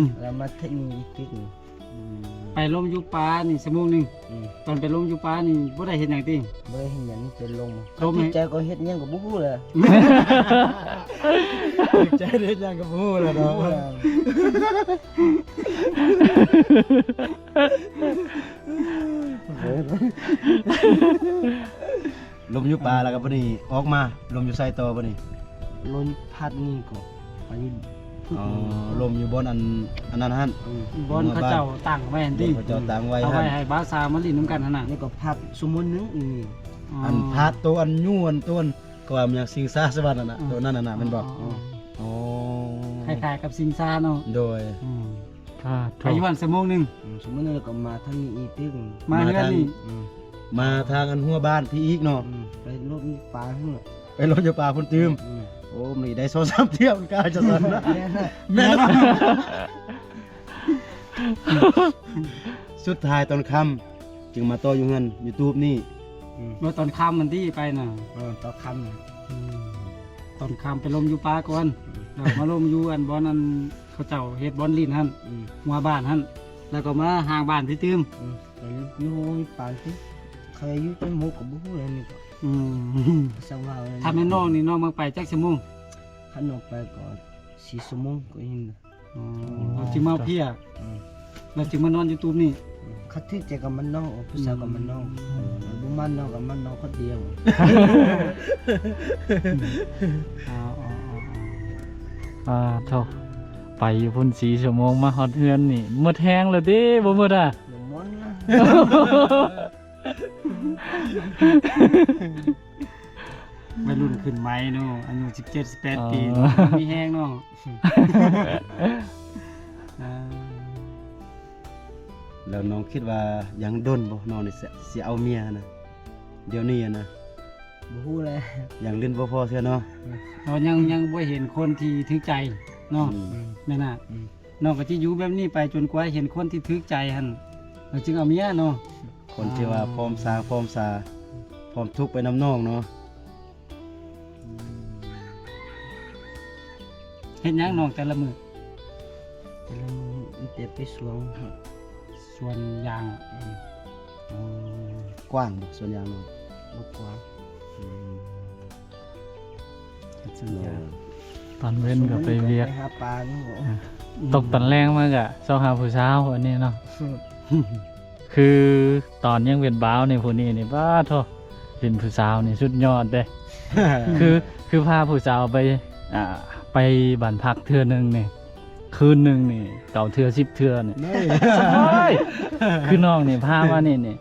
ມ ແລ້ວມາທາງນີ້ອີກຕຶກໜຶ່ງ. ອືມ ໄປລົມຢູ່ປ່ານີ້ຊົ່ວໂມງໜຶ່ງ. ອືມ ຕອນໄປລົມຢູ່ປ່ານີ້ບໍ່ໄດ້ເຮັດຫຍັງຕິ? ບໍ່ໄດ້ເຮັດຫຍັງ ໄປລົມ. ລົມໃຫ້ ໃຈກໍເຮັດຫຍັງກໍບໍ່ຮູ້ແຫຼະ. ໃຈເຮັດຫຍັງກໍບໍ່ຮູ້ແຫຼະເນາະ. ບໍ່ຮູ້ແຫຼະ. ລົມຢູ່ປ່າແລ້ວກໍບາດນີ້ອອກມາ ລົມຢູ່ໃສຕໍ່ບາດນີ້? ລົມພັກນີ້ກໍໄປຢູ່ ອໍ ລົມຢູ່ບ່ອນອັນ ອັນນັ້ນຫັ້ນ. ອືມ ບ່ອນເຂົາເຈົ້າຕັ້ງໄວ້ຫັ້ນຕິ? ບ່ອນເຂົາເຈົ້າຕັ້ງໄວ້ຫັ້ນ ເອົາໄວ້ໃຫ້ບ່າວສາວມາຫຼິ້ນນຳກັນຫັ້ນນະ. ນີ້ກໍພັກຊົ່ວໂມງໜຶ່ງ. ອືມ ອໍ ອັນພັກໂຕອັນຢູ່ອັນໂຕ ເຂົາວ່າມີຫຍັງ ຊິງຊາສະຫວັນຫັ້ນນະ. ອືມ ໂຕນັ້ນຫັ້ນນະແມ່ນບໍ່? ອໍ ອໍ ອໍ ຄ້າຍໆກັບຊິງຊາເນາະ. ໂດຍ. ອືມ ອ່າ ໄປຢູ່ຫັ້ນຊົ່ວໂມງໜຶ່ງ. ອືມ ຊົ່ວໂມງໜຶ່ງແລ້ວກໍມາທາງນີ້ອີກຕຶກ. ມາເຮືອນນີ້. ອືມ ມາທາງອັນຫົວບ້ານພີ້ອີກເນາະ. ອືມ ໄປລົມຢູ່ປ່າພຸ້ນ ໄປລົມຢູ່ປ່າພຸ້ນຕື່ມ. ອືມ ໂອ້ ມັນໄດ້ສອງສາມທ່ຽວມັນກະຈະຊັ້ນນະ. ແມ່ນ ແມ່ນ ສຸດທ້າຍຕອນຄ່ຳຈຶ່ງມາຕໍ່ຢູ່ເຮືອນຢູ່ຕູບນີ້. ອືມ ເມື່ອຕອນຄ່ຳມັນຕິໄປນະ. ເອີ ຕອນຄ່ຳ. ອືມ ຕອນຄ່ຳໄປລົມຢູ່ປ່າກ່ອນ. ອືມ ແລ້ວມາລົມຢູ່ອັນບ່ອນອັນ ເຂົາເຈົ້າເຮັດບ່ອນຫຼິ້ນຫັ້ນ. ອືມ ຫົວບ້ານຫັ້ນ ແລ້ວກໍມາຫ້າງບ້ານພີ້ຕື່ມ. ອືມ ໄປຢູ່ຫ້ອງປ່າພີ້ ໃຄຢູ່ຈັກໂມງກໍບໍ່ຮູ້ແລ້ວນີ້ກໍ. ອືມ ສະຫວ່າງ ຖ້າແມ່ນນ້ອງນີ້ ນ້ອງມັກໄປຈັກຊົ່ວໂມງ? ຄັນນ້ອງໄປກໍສີ່ຊົ່ວໂມງກໍເຫັນ. ອໍ ເຮົາຈຶ່ງມາເພຍ ອືມ ແລ້ວຈຶ່ງມານອນຢູ່ຕູບນີ້. ອືມ ຄັນຖືກໃຈກໍມານອນ ຜູ້ສາວກໍມານອນ ອືມ ບໍ່ມານອນກໍມານອນຄົນດຽວ. ອໍ ອາ ໂທ້ ໄປຢູ່ພຸ້ນສີ່ຊົ່ວໂມງ ມາຮອດເຮືອນນີ້ ໝົດແຮງແລ້ວເດ້ ບໍ່ໝົດອະ? ບໍ່ໝົດນະ. ໄວລຸ້ນຂຶ້ນໃໝ່ເນາະ ອາຍຸສິບເຈັດ ສິບແປດປີເນາະ ອໍ ມີແຮງເນາະ. ເອີ ແລ້ວນ້ອງຄິດວ່າຍັງດົນບໍ່ ນ້ອງນີ້ຊິ ຊິເອົາເມຍນະ ດຽວນີ້ນະ? ບໍ່ຮູ້ແຫຼະ ຍັງຫຼິ້ນບໍ່ພໍເທື່ອເນາະ. ເອີ ເຮົາຍັງ ຍັງບໍ່ເຫັນຄົນທີ່ຖືກໃຈເນາະ. ອືມ ແມ່ນນະ. ອືມ ນ້ອງກໍຊິຢູ່ແບບນີ້ໄປຈົນກວ່າເຫັນຄົນທີ່ຖືກໃຈຫັ້ນ ແລ້ວຈຶ່ງເອົາເມຍເນາະ. ຄົນທີ່ວ່າ ອ່າ ພ້ອມສ້າງ ພ້ອມສາ ພ້ອມທຸກໄປນຳນ້ອງເນາະ. ເຮັດຫຍັງນ້ອງແຕ່ລະມື້? ແຕ່ລະມື້ມີແຕ່ໄປສວນ ສວນຢາງ. ອືມ ໂອ້ ກວ້າງບໍ່ສວນຢາງນ້ອງ? ບໍ່ກວ້າງ. ອືມ ເຮັດສວນຢາງ. ໂດຍ ຕອນເວັນກໍໄປວຽກ ໄປຫາປາຢູ່. ອືມ ຕົກຕອນແລງມາກໍຊອກຫາຜູ້ສາວ ອັນນີ້ເນາະ. ອືມ ຄືຕອນຍັງເປັນບ່າວນີ້ ຜູ້ນີ້ນີ້ ປາດໂທ້ ຫຼິ້ນຜູ້ສາວນີ້ສຸດຍອດເດ້. ຄື ຄືພາຜູ້ສາວໄປ ອ່າ ໄປບ້ານພັກເທື່ອໜຶ່ງນີ້ ຄືນໜຶ່ງນີ້ ເກົ້າເທື່ອ ສິບເທື່ອນີ້. ໂອ້ຍ ຄືນ້ອງນີ້ພາມານີ້ນີ້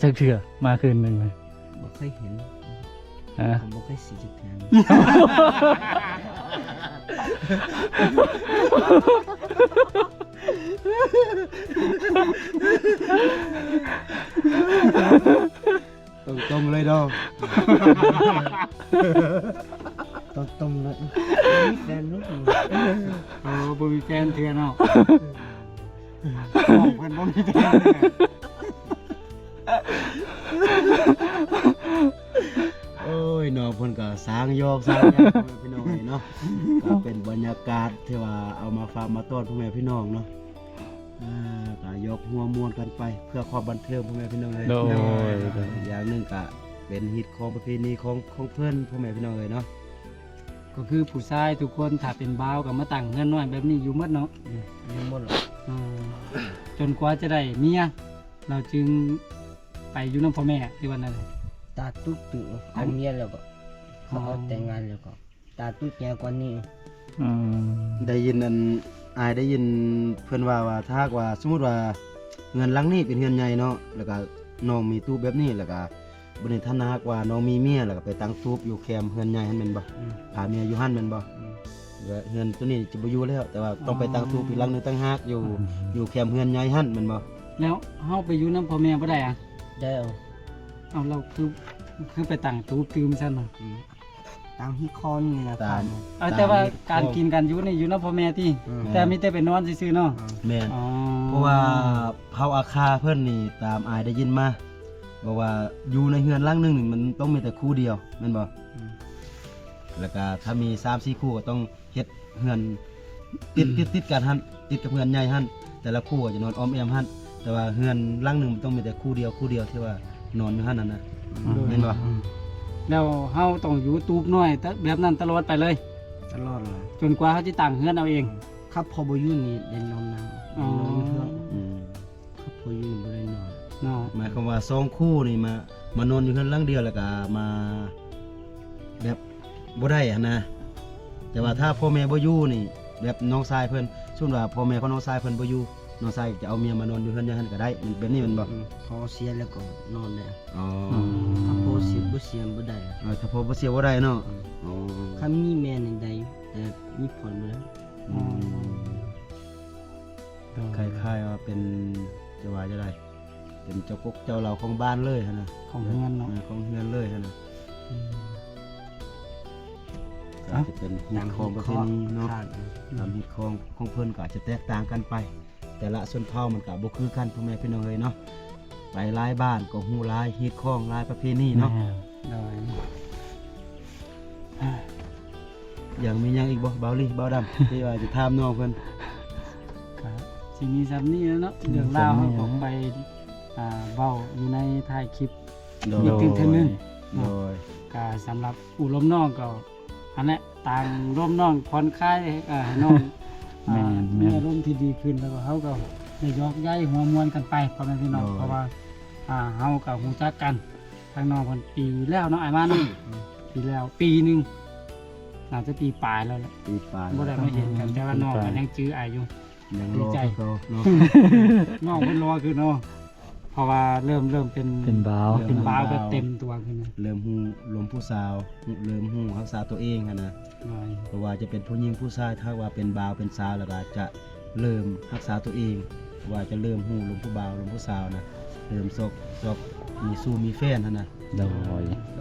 ຈັກເທື່ອມາຄືນໜຶ່ງນີ້? ບໍ່ເຄີຍເຫັນ. ຮະ? ບໍ່ເຄີຍສີຈັກເທື່ອ. ຕົງໆເລີຍເນາະ. ຕົງໆເລີຍ. ມີແຟນເນາະ. ໂອ້ ບໍ່ມີແຟນເທື່ອເນາະ. ນ້ອງເພິ່ນບໍ່ມີແຟນເທື່ອ. ໂອ້ຍ ນ້ອງເພິ່ນກໍສ້າງຫຍອກສ້າງຫຍັງ ພໍ່ແມ່ພີ່ນ້ອງເອີຍເນາະ. ກໍເປັນບັນຍາກາດທີ່ວ່າເອົາມາຝາກມາຕ້ອນພໍ່ແມ່ພີ່ນ້ອງເນາະ. ອ່າ ກໍຫຍອກຫົວມ່ວນກັນໄປ ເພື່ອຄວາມບັນເທີງ ພໍ່ແມ່ພີ່ນ້ອງເອີຍ. ໂດຍ ໂດຍ ອີກຢ່າງໜຶ່ງກໍເປັນຮີດຄອງປະເພນີຂອງ ຂອງເພິ່ນ ພໍ່ແມ່ພີ່ນ້ອງເອີຍເນາະ. ກໍຄືຜູ້ຊາຍທຸກຄົນ ຖ້າເປັນບ່າວກໍມາຕັ້ງເຮືອນນ້ອຍແບບນີ້ຢູ່ໝົດເນາະ. ອືມ ຢູ່ໝົດແຫຼະ. ເອີ ຈົນກວ່າຈະໄດ້ເມຍ ລາວຈຶ່ງໄປຢູ່ນຳພໍ່ແມ່ ຫຼືວ່າແນວໃດ? ຕາຕຸບຕື່ມ ເອົາເມຍແລ້ວກໍ ເຂົາເອົາແຕ່ງງານແລ້ວກໍ ຕາຕຸບໃຫຍ່ກວ່ານີ້. ອືມ ໄດ້ຍິນອັນ ອ້າຍໄດ້ຍິນເພິ່ນວ່າ ວ່າຖ້າຫາກວ່າ ສົມມຸດວ່າເຮືອນຫຼັງນີ້ເປັນເຮືອນໃຫຍ່ເນາະ ແລ້ວກໍນ້ອງມີຕູບແບບນີ້ ແລ້ວກໍ ບັດນີ້ຖ້າຫາກວ່ານ້ອງມີເມຍ ແລ້ວກໍໄປຕັ້ງຕູບຢູ່ແຄມເຮືອນໃຫຍ່ຫັ້ນແມ່ນບໍ່? ອືມ ພາເມຍຢູ່ຫັ້ນແມ່ນບໍ່? ອືມ ແລ້ວເຮືອນໂຕນີ້ຈະບໍ່ຢູ່ແລ້ວ ແຕ່ວ່າຕ້ອງໄປຕັ້ງຕູບອີກຫຼັງໜຶ່ງຕ່າງຫາກ ຢູ່ ອືມ ຢູ່ແຄມເຮືອນໃຫຍ່ຫັ້ນແມ່ນບໍ່? ແລ້ວເຮົາໄປຢູ່ນຳພໍ່ແມ່ບໍ່ໄດ້ອະ? ໄດ້. ເອົາ ເອົາ ແລ້ວຄື ຄືໄປຕັ້ງຕູບຕື່ມຊັ້ນນະ? ອືມ ຕັ້ງຮີດຄອງນີ້ນະ. ຕາມ ເອີ ຕາມ ແຕ່ວ່າການກິນການຢູ່ນີ້ຢູ່ນຳພໍ່ແມ່ຕິ? ອືມ ແຕ່ມີແຕ່ໄປນອນຊື່ໆເນາະ. ແມ່ນ. ອໍ ເພາະວ່າເຜົ່າອາຄາເພິ່ນນີ້ ຕາມອ້າຍໄດ້ຍິນມາ ບອກວ່າຢູ່ໃນເຮືອນຫຼັງໜຶ່ງນີ້ ມັນຕ້ອງມີແຕ່ຄູ່ດຽວແມ່ນບໍ່? ອືມ ແລ້ວກະຖ້າມີສາມສີ່ຄູ່ກໍຕ້ອງເຮັດເຮືອນຕິດ ອືມ ຕິດ ຕິດກັນຫັ້ນ ຕິດກັບເຮືອນໃຫຍ່ຫັ້ນ ແຕ່ລະຄູ່ກໍຈະນອນອ້ອມແອ້ມຫັ້ນ ແຕ່ວ່າເຮືອນຫຼັງໜຶ່ງມັນຕ້ອງມີແຕ່ຄູ່ດຽວ ຄູ່ດຽວທີ່ວ່ານອນຢູ່ຫັ້ນຫັ້ນນະ. ອືມ ໂດຍ ແມ່ນບໍ່? ອືມ ແລ້ວເຮົາຕ້ອງຢູ່ຕູບນ້ອຍແບບນັ້ນຕະຫຼອດໄປເລີຍ? ຕະຫຼອດເລີຍ ຈົນກວ່າເຮົາຈະຕັ້ງເຮືອນເອົາເອງ. ຄັນພໍ່ບໍ່ຢູ່ນີ້ໄດ້ນອນນຳ. ອໍ ນອນຢູ່ເຮືອນ. ອືມ ຄັນພໍ່ຢູ່ນີ້ບໍ່ໄດ້ນອນເນາະ. ໝາຍຄວາມວ່າສອງຄູ່ນີ້ມາ ມານອນຢູ່ເຮືອນຫຼັງດຽວ ແລ້ວກະມາແບບບໍ່ໄດ້ຫັ້ນນະ. ແຕ່ວ່າ ອືມ ຖ້າພໍ່ແມ່ບໍ່ຢູ່ນີ້ ແບບນ້ອງຊາຍເພິ່ນ ສົມມຸດວ່າພໍ່ແມ່ຂອງນ້ອງຊາຍເພິ່ນບໍ່ຢູ່ ນ້ອງຊາຍຈະເອົາເມຍມານອນຢູ່ເຮືອນໃຫຍ່ຫັ້ນກໍໄດ້ ແມ່ນແບບນີ້ແມ່ນບໍ່? ອືມ ພໍ່ເສຍແລ້ວກໍນອນໄດ້. ອໍ ຖ້າພໍ່ເສຍ ອືມ ບໍ່ເສຍບໍ່ໄດ້. ເອີ ຖ້າພໍ່ບໍ່ເສຍບໍ່ໄດ້ເນາະ. ອືມ ອໍ ຄັນມີແມ່ນີ້ໄດ້ ແຕ່ມີພໍ່ບໍ່ໄດ້. ອືມ ອືມ ໂດຍ ຄ້າຍໆວ່າເປັນ ຈະວ່າຈັ່ງໃດ ເປັນເຈົ້າກົກເຈົ້າເຫຼົ່າຂອງບ້ານເລີຍຫັ້ນນະ ຂອງເຮືອນເນາະ. ເອີ ຂອງເຮືອນເລີຍຫັ້ນນະ. ອືມ ກໍອາດຈະເປັນຮີດຄອງປະເພນີເນາະ ຕາມຮີດຄອງຂອງເພິ່ນກໍອາດຈະແຕກຕ່າງກັນໄປ ແຕ່ລະຊົນເຜົ່າມັນກໍບໍ່ຄືກັນ ພໍ່ແມ່ພີ່ນ້ອງເອີຍເນາະ. ໄປຫຼາຍບ້ານກໍຮູ້ຫຼາຍຮີດຄອງ ຫຼາຍປະເພນີເນາະ. ແມ່ນ ໂດຍ ຍັງມີຫຍັງອີກບໍ່ ບ່າວລີ ບ່າວດຳ ທີ່ວ່າຈະຖາມນ້ອງເພິ່ນ? ກໍຊິມີສ່ຳນີ້ແຫຼະເນາະ ເລື່ອງລາວເຮົາກໍໄປ ອ່າ ເວົ້າຢູ່ໃນທ້າຍຄລິບ ໂດຍ ອີກຕື່ມເທື່ອໜຶ່ງເນາະ. ໂດຍ ກໍສຳລັບອູ້ລົມນ້ອງກໍຫັ້ນແຫຼະ ຕ່າງລົມນ້ອງຜ່ອນຄາຍ ເອີ ໃຫ້ນ້ອງ ແມ່ນໆ ມີອາລົມທີ່ດີຂຶ້ນ ແລ້ວກໍເຮົາກໍໄດ້ຢອກໃຢຫົວມ່ວນກັນໄປ ພໍ່ແມ່ພີ່ນ້ອງ ໂດຍ ເພາະວ່າ ອ່າ ເຮົາກໍຮູ້ຈັກກັນ ທາງນ້ອງເພິ່ນປີແລ້ວເນາະ ອ້າຍມາເນາະ ປີແລ້ວ ປີໜຶ່ງ ໜ້າຈະປີປາຍແລ້ວແຫຼະ ປີປາຍ ບໍ່ໄດ້ມາເຫັນກັນ ແຕ່ວ່ານ້ອງກໍຍັງຈື່ອ້າຍຢູ່ ຍັງຫຼໍ່ຄືເກົ່າເນາະ ນ້ອງເພິ່ນຫຼໍ່ຄືເນາະ ເພາະວ່າເລີ່ມ ເລີ່ມເປັນ ເປັນບ່າວ ເປັນບ່າວແບບເຕັມຕົວຂຶ້ນ ເລີ່ມຮູ້ລົມຜູ້ສາວ ເລີ່ມຮູ້ຮັກສາຕົວເອງຫັ້ນນະ ໂດຍ ບໍ່ວ່າຈະເປັນຜູ້ຍິງຜູ້ຊາຍ ຖ້າວ່າເປັນບ່າວເປັນສາວ ແລ້ວກໍຈະເລີ່ມຮັກສາຕົວເອງ ວ່າຈະເລີ່ມຮູ້ລົມຜູ້ບ່າວລົມຜູ້ສາວນະ ເລີ່ມຊອກ ຊອກມີຊູ້ມີແຟນຫັ້ນນະ ໂດຍ ກໍ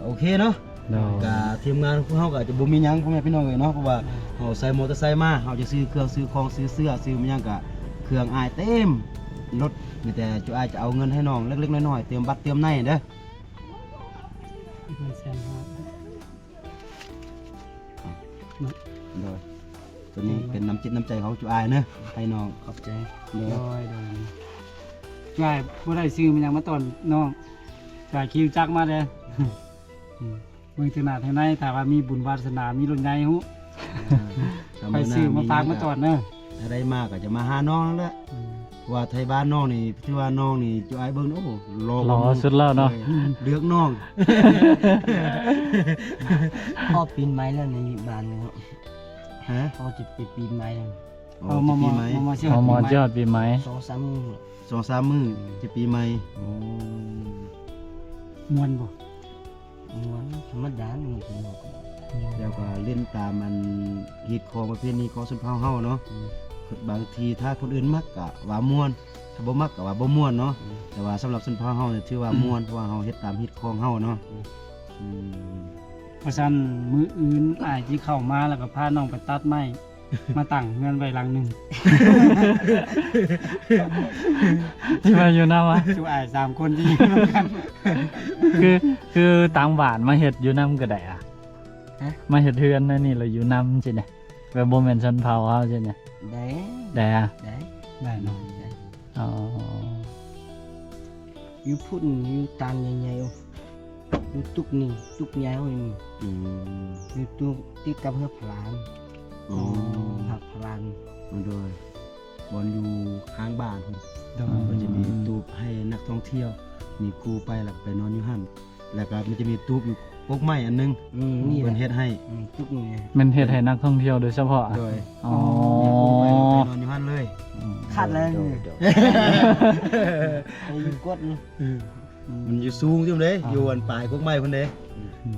ໂອເຄເນາະ ໂດຍ ກະທີມງານຂອງເຮົາກະຈະບໍ່ມີຫຍັງ ພໍ່ແມ່ພີ່ນ້ອງເອີຍເນາະ ເພາະວ່າເຮົາໃຊ້ມໍເຕີໄຊມາ ເຮົາຈະຊື້ເຄື່ອງຊື້ຂອງ ຊື້ເສື້ອ ຊື້ຫຍັງກະເຄື່ອງອ້າຍເຕັມລົດ ມີແຕ່ຈຸອ້າຍຈະເອົາເງິນໃຫ້ນ້ອງເລັກໆນ້ອຍໆ ເຕີມບັດເຕີມໃນເດີ ເງິນແສນຫ້າ ໂດຍ ໂຕນີ້ເປັນນ້ຳຈິດນ້ຳໃຈຂອງຈຸອ້າຍເນາະ ໃຫ້ນ້ອງ ຂອບໃຈ ໂດຍ ໂດຍ ໂດຍ ຈຸອ້າຍບໍ່ໄດ້ຊື້ມາຫຍັງມາຕ້ອນນ້ອງ ຈຸອ້າຍຂີ່ຈັກມາເດ້ ອືມ ເບິ່ງເຖິງໜ້າເຖິງໃນ ຖ້າວ່າມີບຸນວາສະໜາ ມີລົດໃຫຍ່ຮູ້ ອ່າ ຄ່ອຍຊື້ມາຝາກມາຕ້ອນເດີ ຖ້າໄດ້ມາກໍຈະມາຫານ້ອງນັ້ນແຫຼະ ອືມ ເພາະວ່າໄທບ້ານນ້ອງນີ້ ຖືວ່ານ້ອງນີ້ ຈຸອ້າຍເບິ່ງ ໂອ້ ຫຼໍ່ ຫຼໍ່ສຸດແລ້ວເນາະ ເລືອກນ້ອງ ພໍປີນໃໝ່ແລ້ວໃນບ້ານນີ້ເນາະ ຮະ ພໍຈະໄປປີນໃໝ່ແລ້ວ ອໍ ຈະປີໃໝ່ ມາ ມາ ມາຮອດປີໃໝ່ ສອງສາມມື້ ສອງສາມມື້ ອືມ ຈະປີໃໝ່ ໂອ້ ມ່ວນບໍ່? ມ່ວນ ທຳມະດາ ແລ້ວກໍຫຼິ້ນຕາມອັນຮີດຄອງປະເພນີຂອງຊົນເຜົ່າເຮົາເນາະ ອືມ ບາງທີຖ້າຄົນອື່ນມັກກະວ່າມ່ວນ ຖ້າບໍ່ມັກກະວ່າບໍ່ມ່ວນເນາະ ອືມ ແຕ່ວ່າສຳລັບຊົນເຜົ່າເຮົານີ້ຖືວ່າ ອືມ ມ່ວນ ເພາະວ່າເຮົາເຮັດຕາມຮີດຄອງເຮົາເນາະ ອືມ ອືມ ວ່າຊັ້ນ ມື້ອື່ນອ້າຍຊິເຂົ້າມາ ແລ້ວກໍພານ້ອງໄປຕັດໄມ້ ມາຕັ້ງເຮືອນໄວ້ຫຼັງໜຶ່ງ ທີ່ມາຢູ່ນຳ ຈຸອ້າຍສາມຄົນທີ່ຢູ່ນຳກັນ ຄື ຄືຕ່າງບ້ານມາເຮັດຢູ່ນຳກໍໄດ້ອະ ຮະ ມາເຮັດເຮືອນໃນນີ້ແລ້ວຢູ່ນຳຊີ້ນະ ແບບບໍ່ແມ່ນຊົນເຜົ່າເຮົາຊີ້ນະ ໄດ້ ໄດ້ອະ ໄດ້ ໄດ້ເນາະ ໄດ້ ອໍ ຢູ່ພຸ້ນ ຢູ່ຕານໃຫຍ່ໆ ຢູ່ຕຸກນີ້ ຕຸກໃຫຍ່ເຮົານີ້ ອືມ ຢູ່ຕຸກຕິດກັບເຮືອພະລານ ອໍ ຫາພະລານ ໂດຍ ບ່ອນຢູ່ຂ້າງບ້ານພຸ້ນ ໂດຍ ເພິ່ນຈະມີຕູບໃຫ້ນັກທ່ອງທ່ຽວ ມີຄູໄປ ແລ້ວກໍໄປນອນຢູ່ຫັ້ນ ແລ້ວກໍມັນຈະມີຕູບຢູ່ກົກໄມ້ອັນໜຶ່ງ ອືມ ເພິ່ນເຮັດໃຫ້ ອືມ ຕຸກນີ້ ແມ່ນເຮັດໃຫ້ນັກທ່ອງທ່ຽວໂດຍສະເພາະ ໂດຍ ອໍ ມີຄູໄປ ໄປນອນຢູ່ຫັ້ນເລີຍ ອືມ ຂາດແລ້ວ ໂດຍ ໂດຍ ໄປຢູ່ກົດ ອືມ ມັນຢູ່ສູງຈຸເດ້ ອ່າ ຢູ່ອັນປາຍກົກໄມ້ພຸ້ນເດ້ ອືມ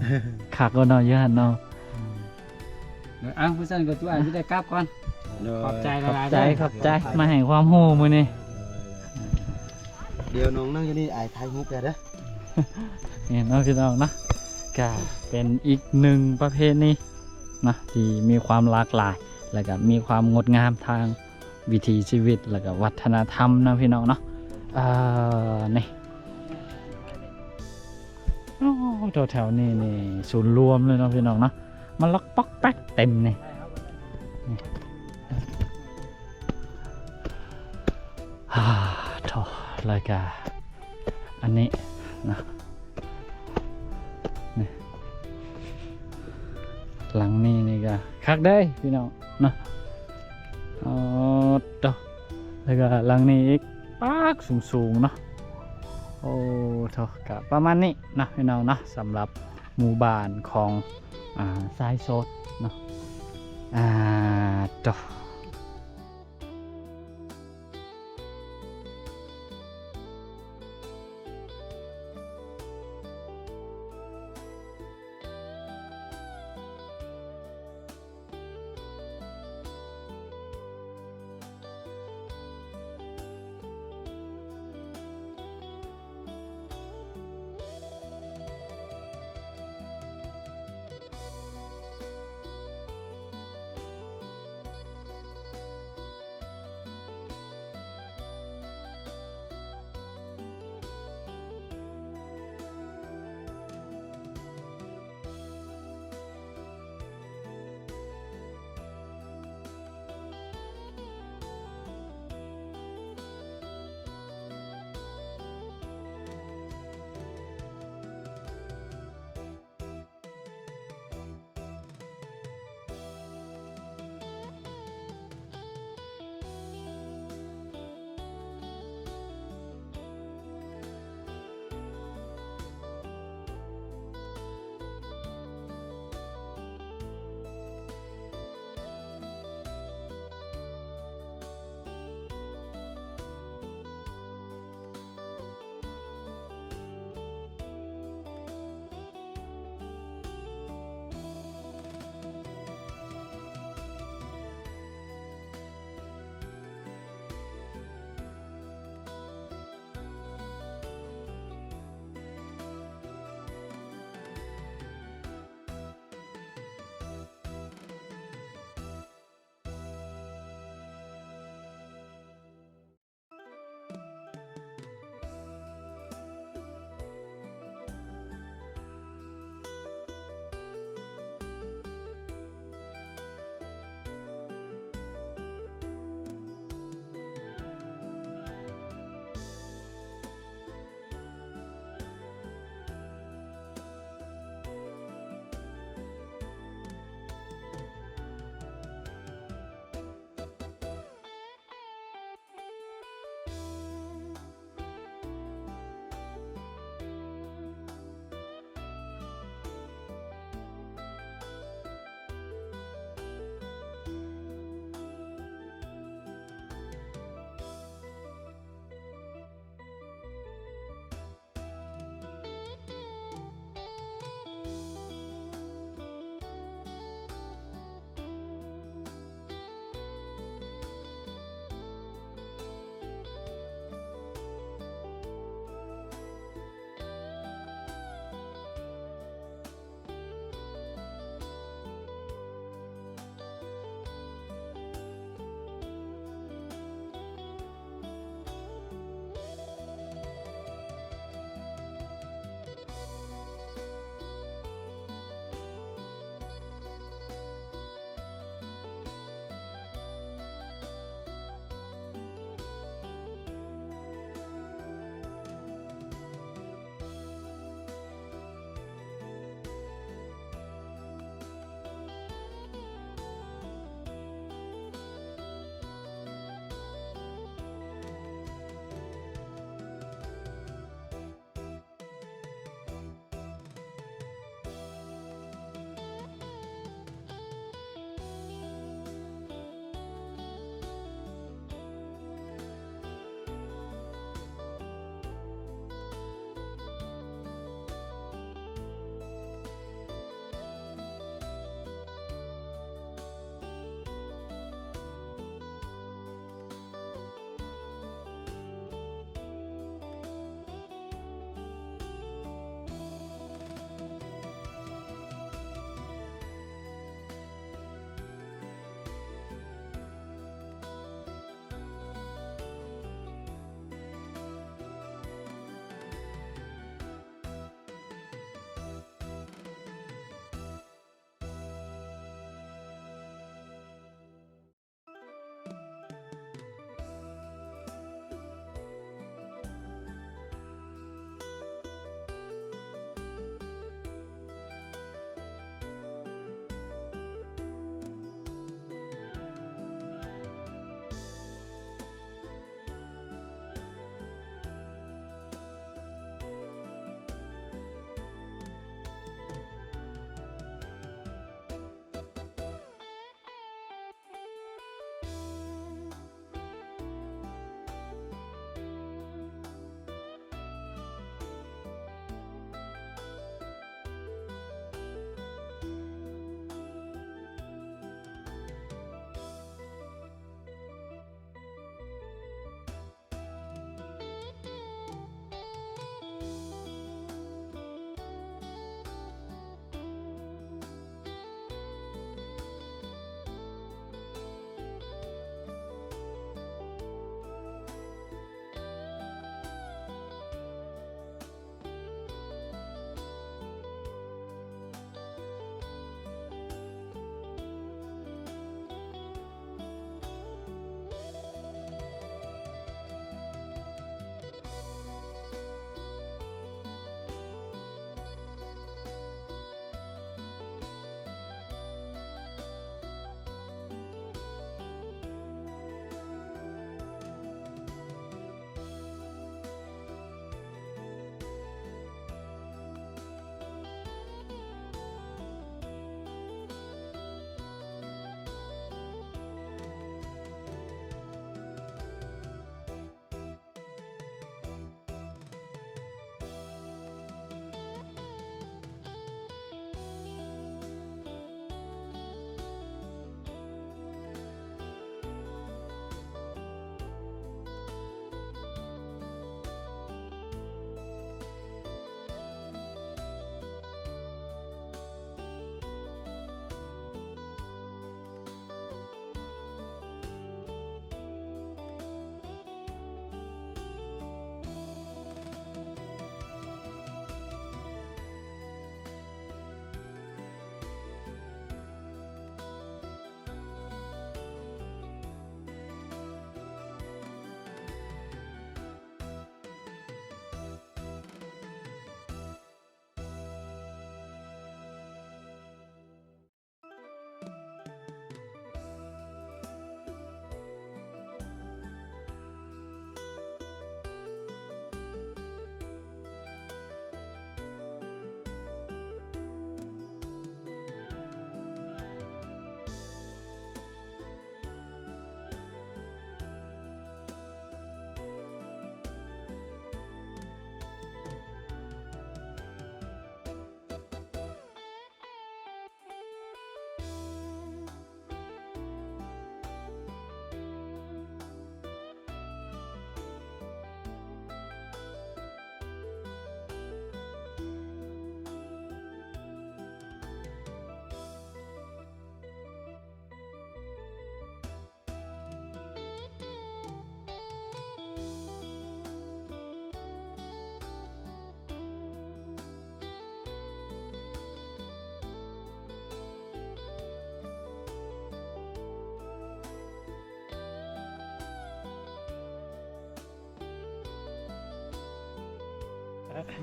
ຄັກເນາະ ຢູ່ຫັ້ນເນາະ ອືມ ເອົາ ຜູ້ຊັ້ນກໍຈຸອ້າຍຊິໄດ້ກັບກ່ອນ ໂດຍ ຂອບໃຈຫຼາຍໆ ຂອບໃຈ ເດີ ຂອບໃຈ ມາໃຫ້ຄວາມຮູ້ມື້ນີ້ ໂດຍ ດຽວນ້ອງນັ່ງຢູ່ນີ້ ອ້າຍຖ່າຍຮູບແດ່ເດີ ນີ້ເນາະ ພີ່ນ້ອງເນາະ ກະເປັນອີກໜຶ່ງປະເພນີເນາະ ທີ່ມີຄວາມຫຼາກຫຼາຍ ແລະກະມີຄວາມງົດງາມທາງ ວິຖີຊີວິດ ແລ້ວກໍວັດທະນະທຳເນາະ ພີ່ນ້ອງເນາະ ເອີ ນີ້ ໂອ້ ແຖວໆນີ້ນີ້ສູນລວມເລີຍເນາະ ພີ່ນ້ອງເນາະ ມາລັກປັອກແປັກເຕັມນີ້ ນີ້ ອາ ໂທ້ ແລ້ວກໍ ອັນນີ້ນະ ນີ້ ຫຼັງນີ້ນີ້ກໍຄັກເດ້ພີ່ນ້ອງເນາະ ອໍ ໂຕ ແລ້ວກໍຫຼັງນີ້ອີກ ປາກສູງໆເນາະ ໂອ້ ໂທ້ ກໍປະມານນີ້ເນາະ ພີ່ນ້ອງເນາະ ສຳລັບໝູ່ບ້ານຂອງ ອ່າ ຊາຍໂສດເນາະ ອ່າ ໂຕ.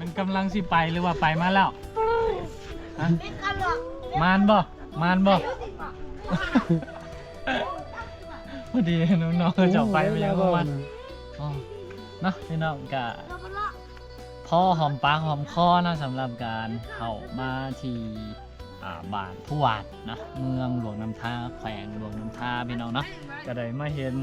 ມັນກຳລັງຊິໄປ ຫຼືວ່າໄປມາແລ້ວ? ຮະ? ມານບໍ່? ມານບໍ່? ພໍດີນ້ອງໆເຂົາເຈົ້າໄປ ໄປຍັງບໍ່ມາ. ອໍ ເນາະ ພີ່ນ້ອງ ກະພໍຫອມປາກຫອມຄໍເນາະ ສຳລັບການເຂົ້າມາທີ່ ອ່າ ບ້ານພູຫວາດເນາະ ເມືອງຫຼວງນ້ຳທາ ແຂວງຫຼວງນ້ຳທາ ພີ່ນ້ອງເນາະ. ກະໄດ້ມາເຫັນ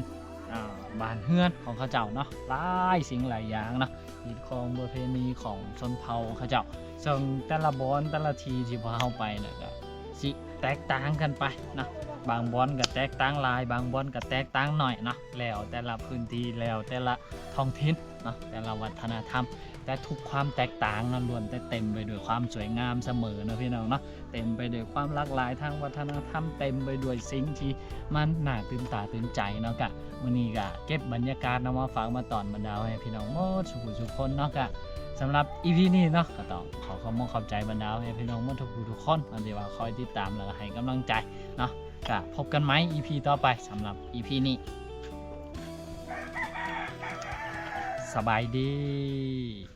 ອ່າ ບ້ານເຮືອນຂອງເຂົາເຈົ້າເນາະ ຫຼາຍສິ່ງຫຼາຍຢ່າງເນາະ ຮີດຄອງປະເພນີຂອງຊົນເຜົ່າເຂົາເຈົ້າ ເຊິ່ງແຕ່ລະບ່ອນແຕ່ລະທີ່ທີ່ພວກເຮົາໄປນະ ກະຊິແຕກຕ່າງກັນໄປເນາະ ບາງບ່ອນກະແຕກຕ່າງຫຼາຍ ບາງບ່ອນກະແຕກຕ່າງໜ້ອຍເນາະ ແລ້ວແຕ່ລະພື້ນທີ່ ແລ້ວແຕ່ລະທ້ອງຖິ່ນເນາະ ແຕ່ລະວັດທະນະທຳ ແຕ່ທຸກຄວາມແຕກຕ່າງນັ້ນລ້ວນແຕ່ເຕັມໄປດ້ວຍຄວາມສວຍງາມສະເໝີເນາະ ພີ່ນ້ອງເນາະ. ເຕັມໄປດ້ວຍຄວາມຫຼາກຫຼາຍທາງວັດທະນະທຳ ເຕັມໄປດ້ວຍສິ່ງທີ່ມັນໜ້າຕື່ນຕາຕື່ນໃຈເນາະ. ກະມື້ນີ້ກະເກັບບັນຍາກາດເນາະ ມາຝາກມາຕ້ອນບັນດາແມ່ພີ່ນ້ອງໝົດສູ່ຜູ້ສູ່ຄົນເນາະ. ກະສຳລັບອີພີນີ້ເນາະ ກະຕ້ອງຂໍຂອບມຸກຂອບໃຈບັນດາແມ່ພີ່ນ້ອງໝົດທຸກຜູ້ທຸກຄົນເນາະ ທີ່ວ່າຄອຍຕິດຕາມ ແລະ ໃຫ້ກຳລັງໃຈເນາະ. ກະພົບກັນໃໝ່ອີພີຕໍ່ໄປ ສຳລັບອີພີນີ້ ສະບາຍດີ.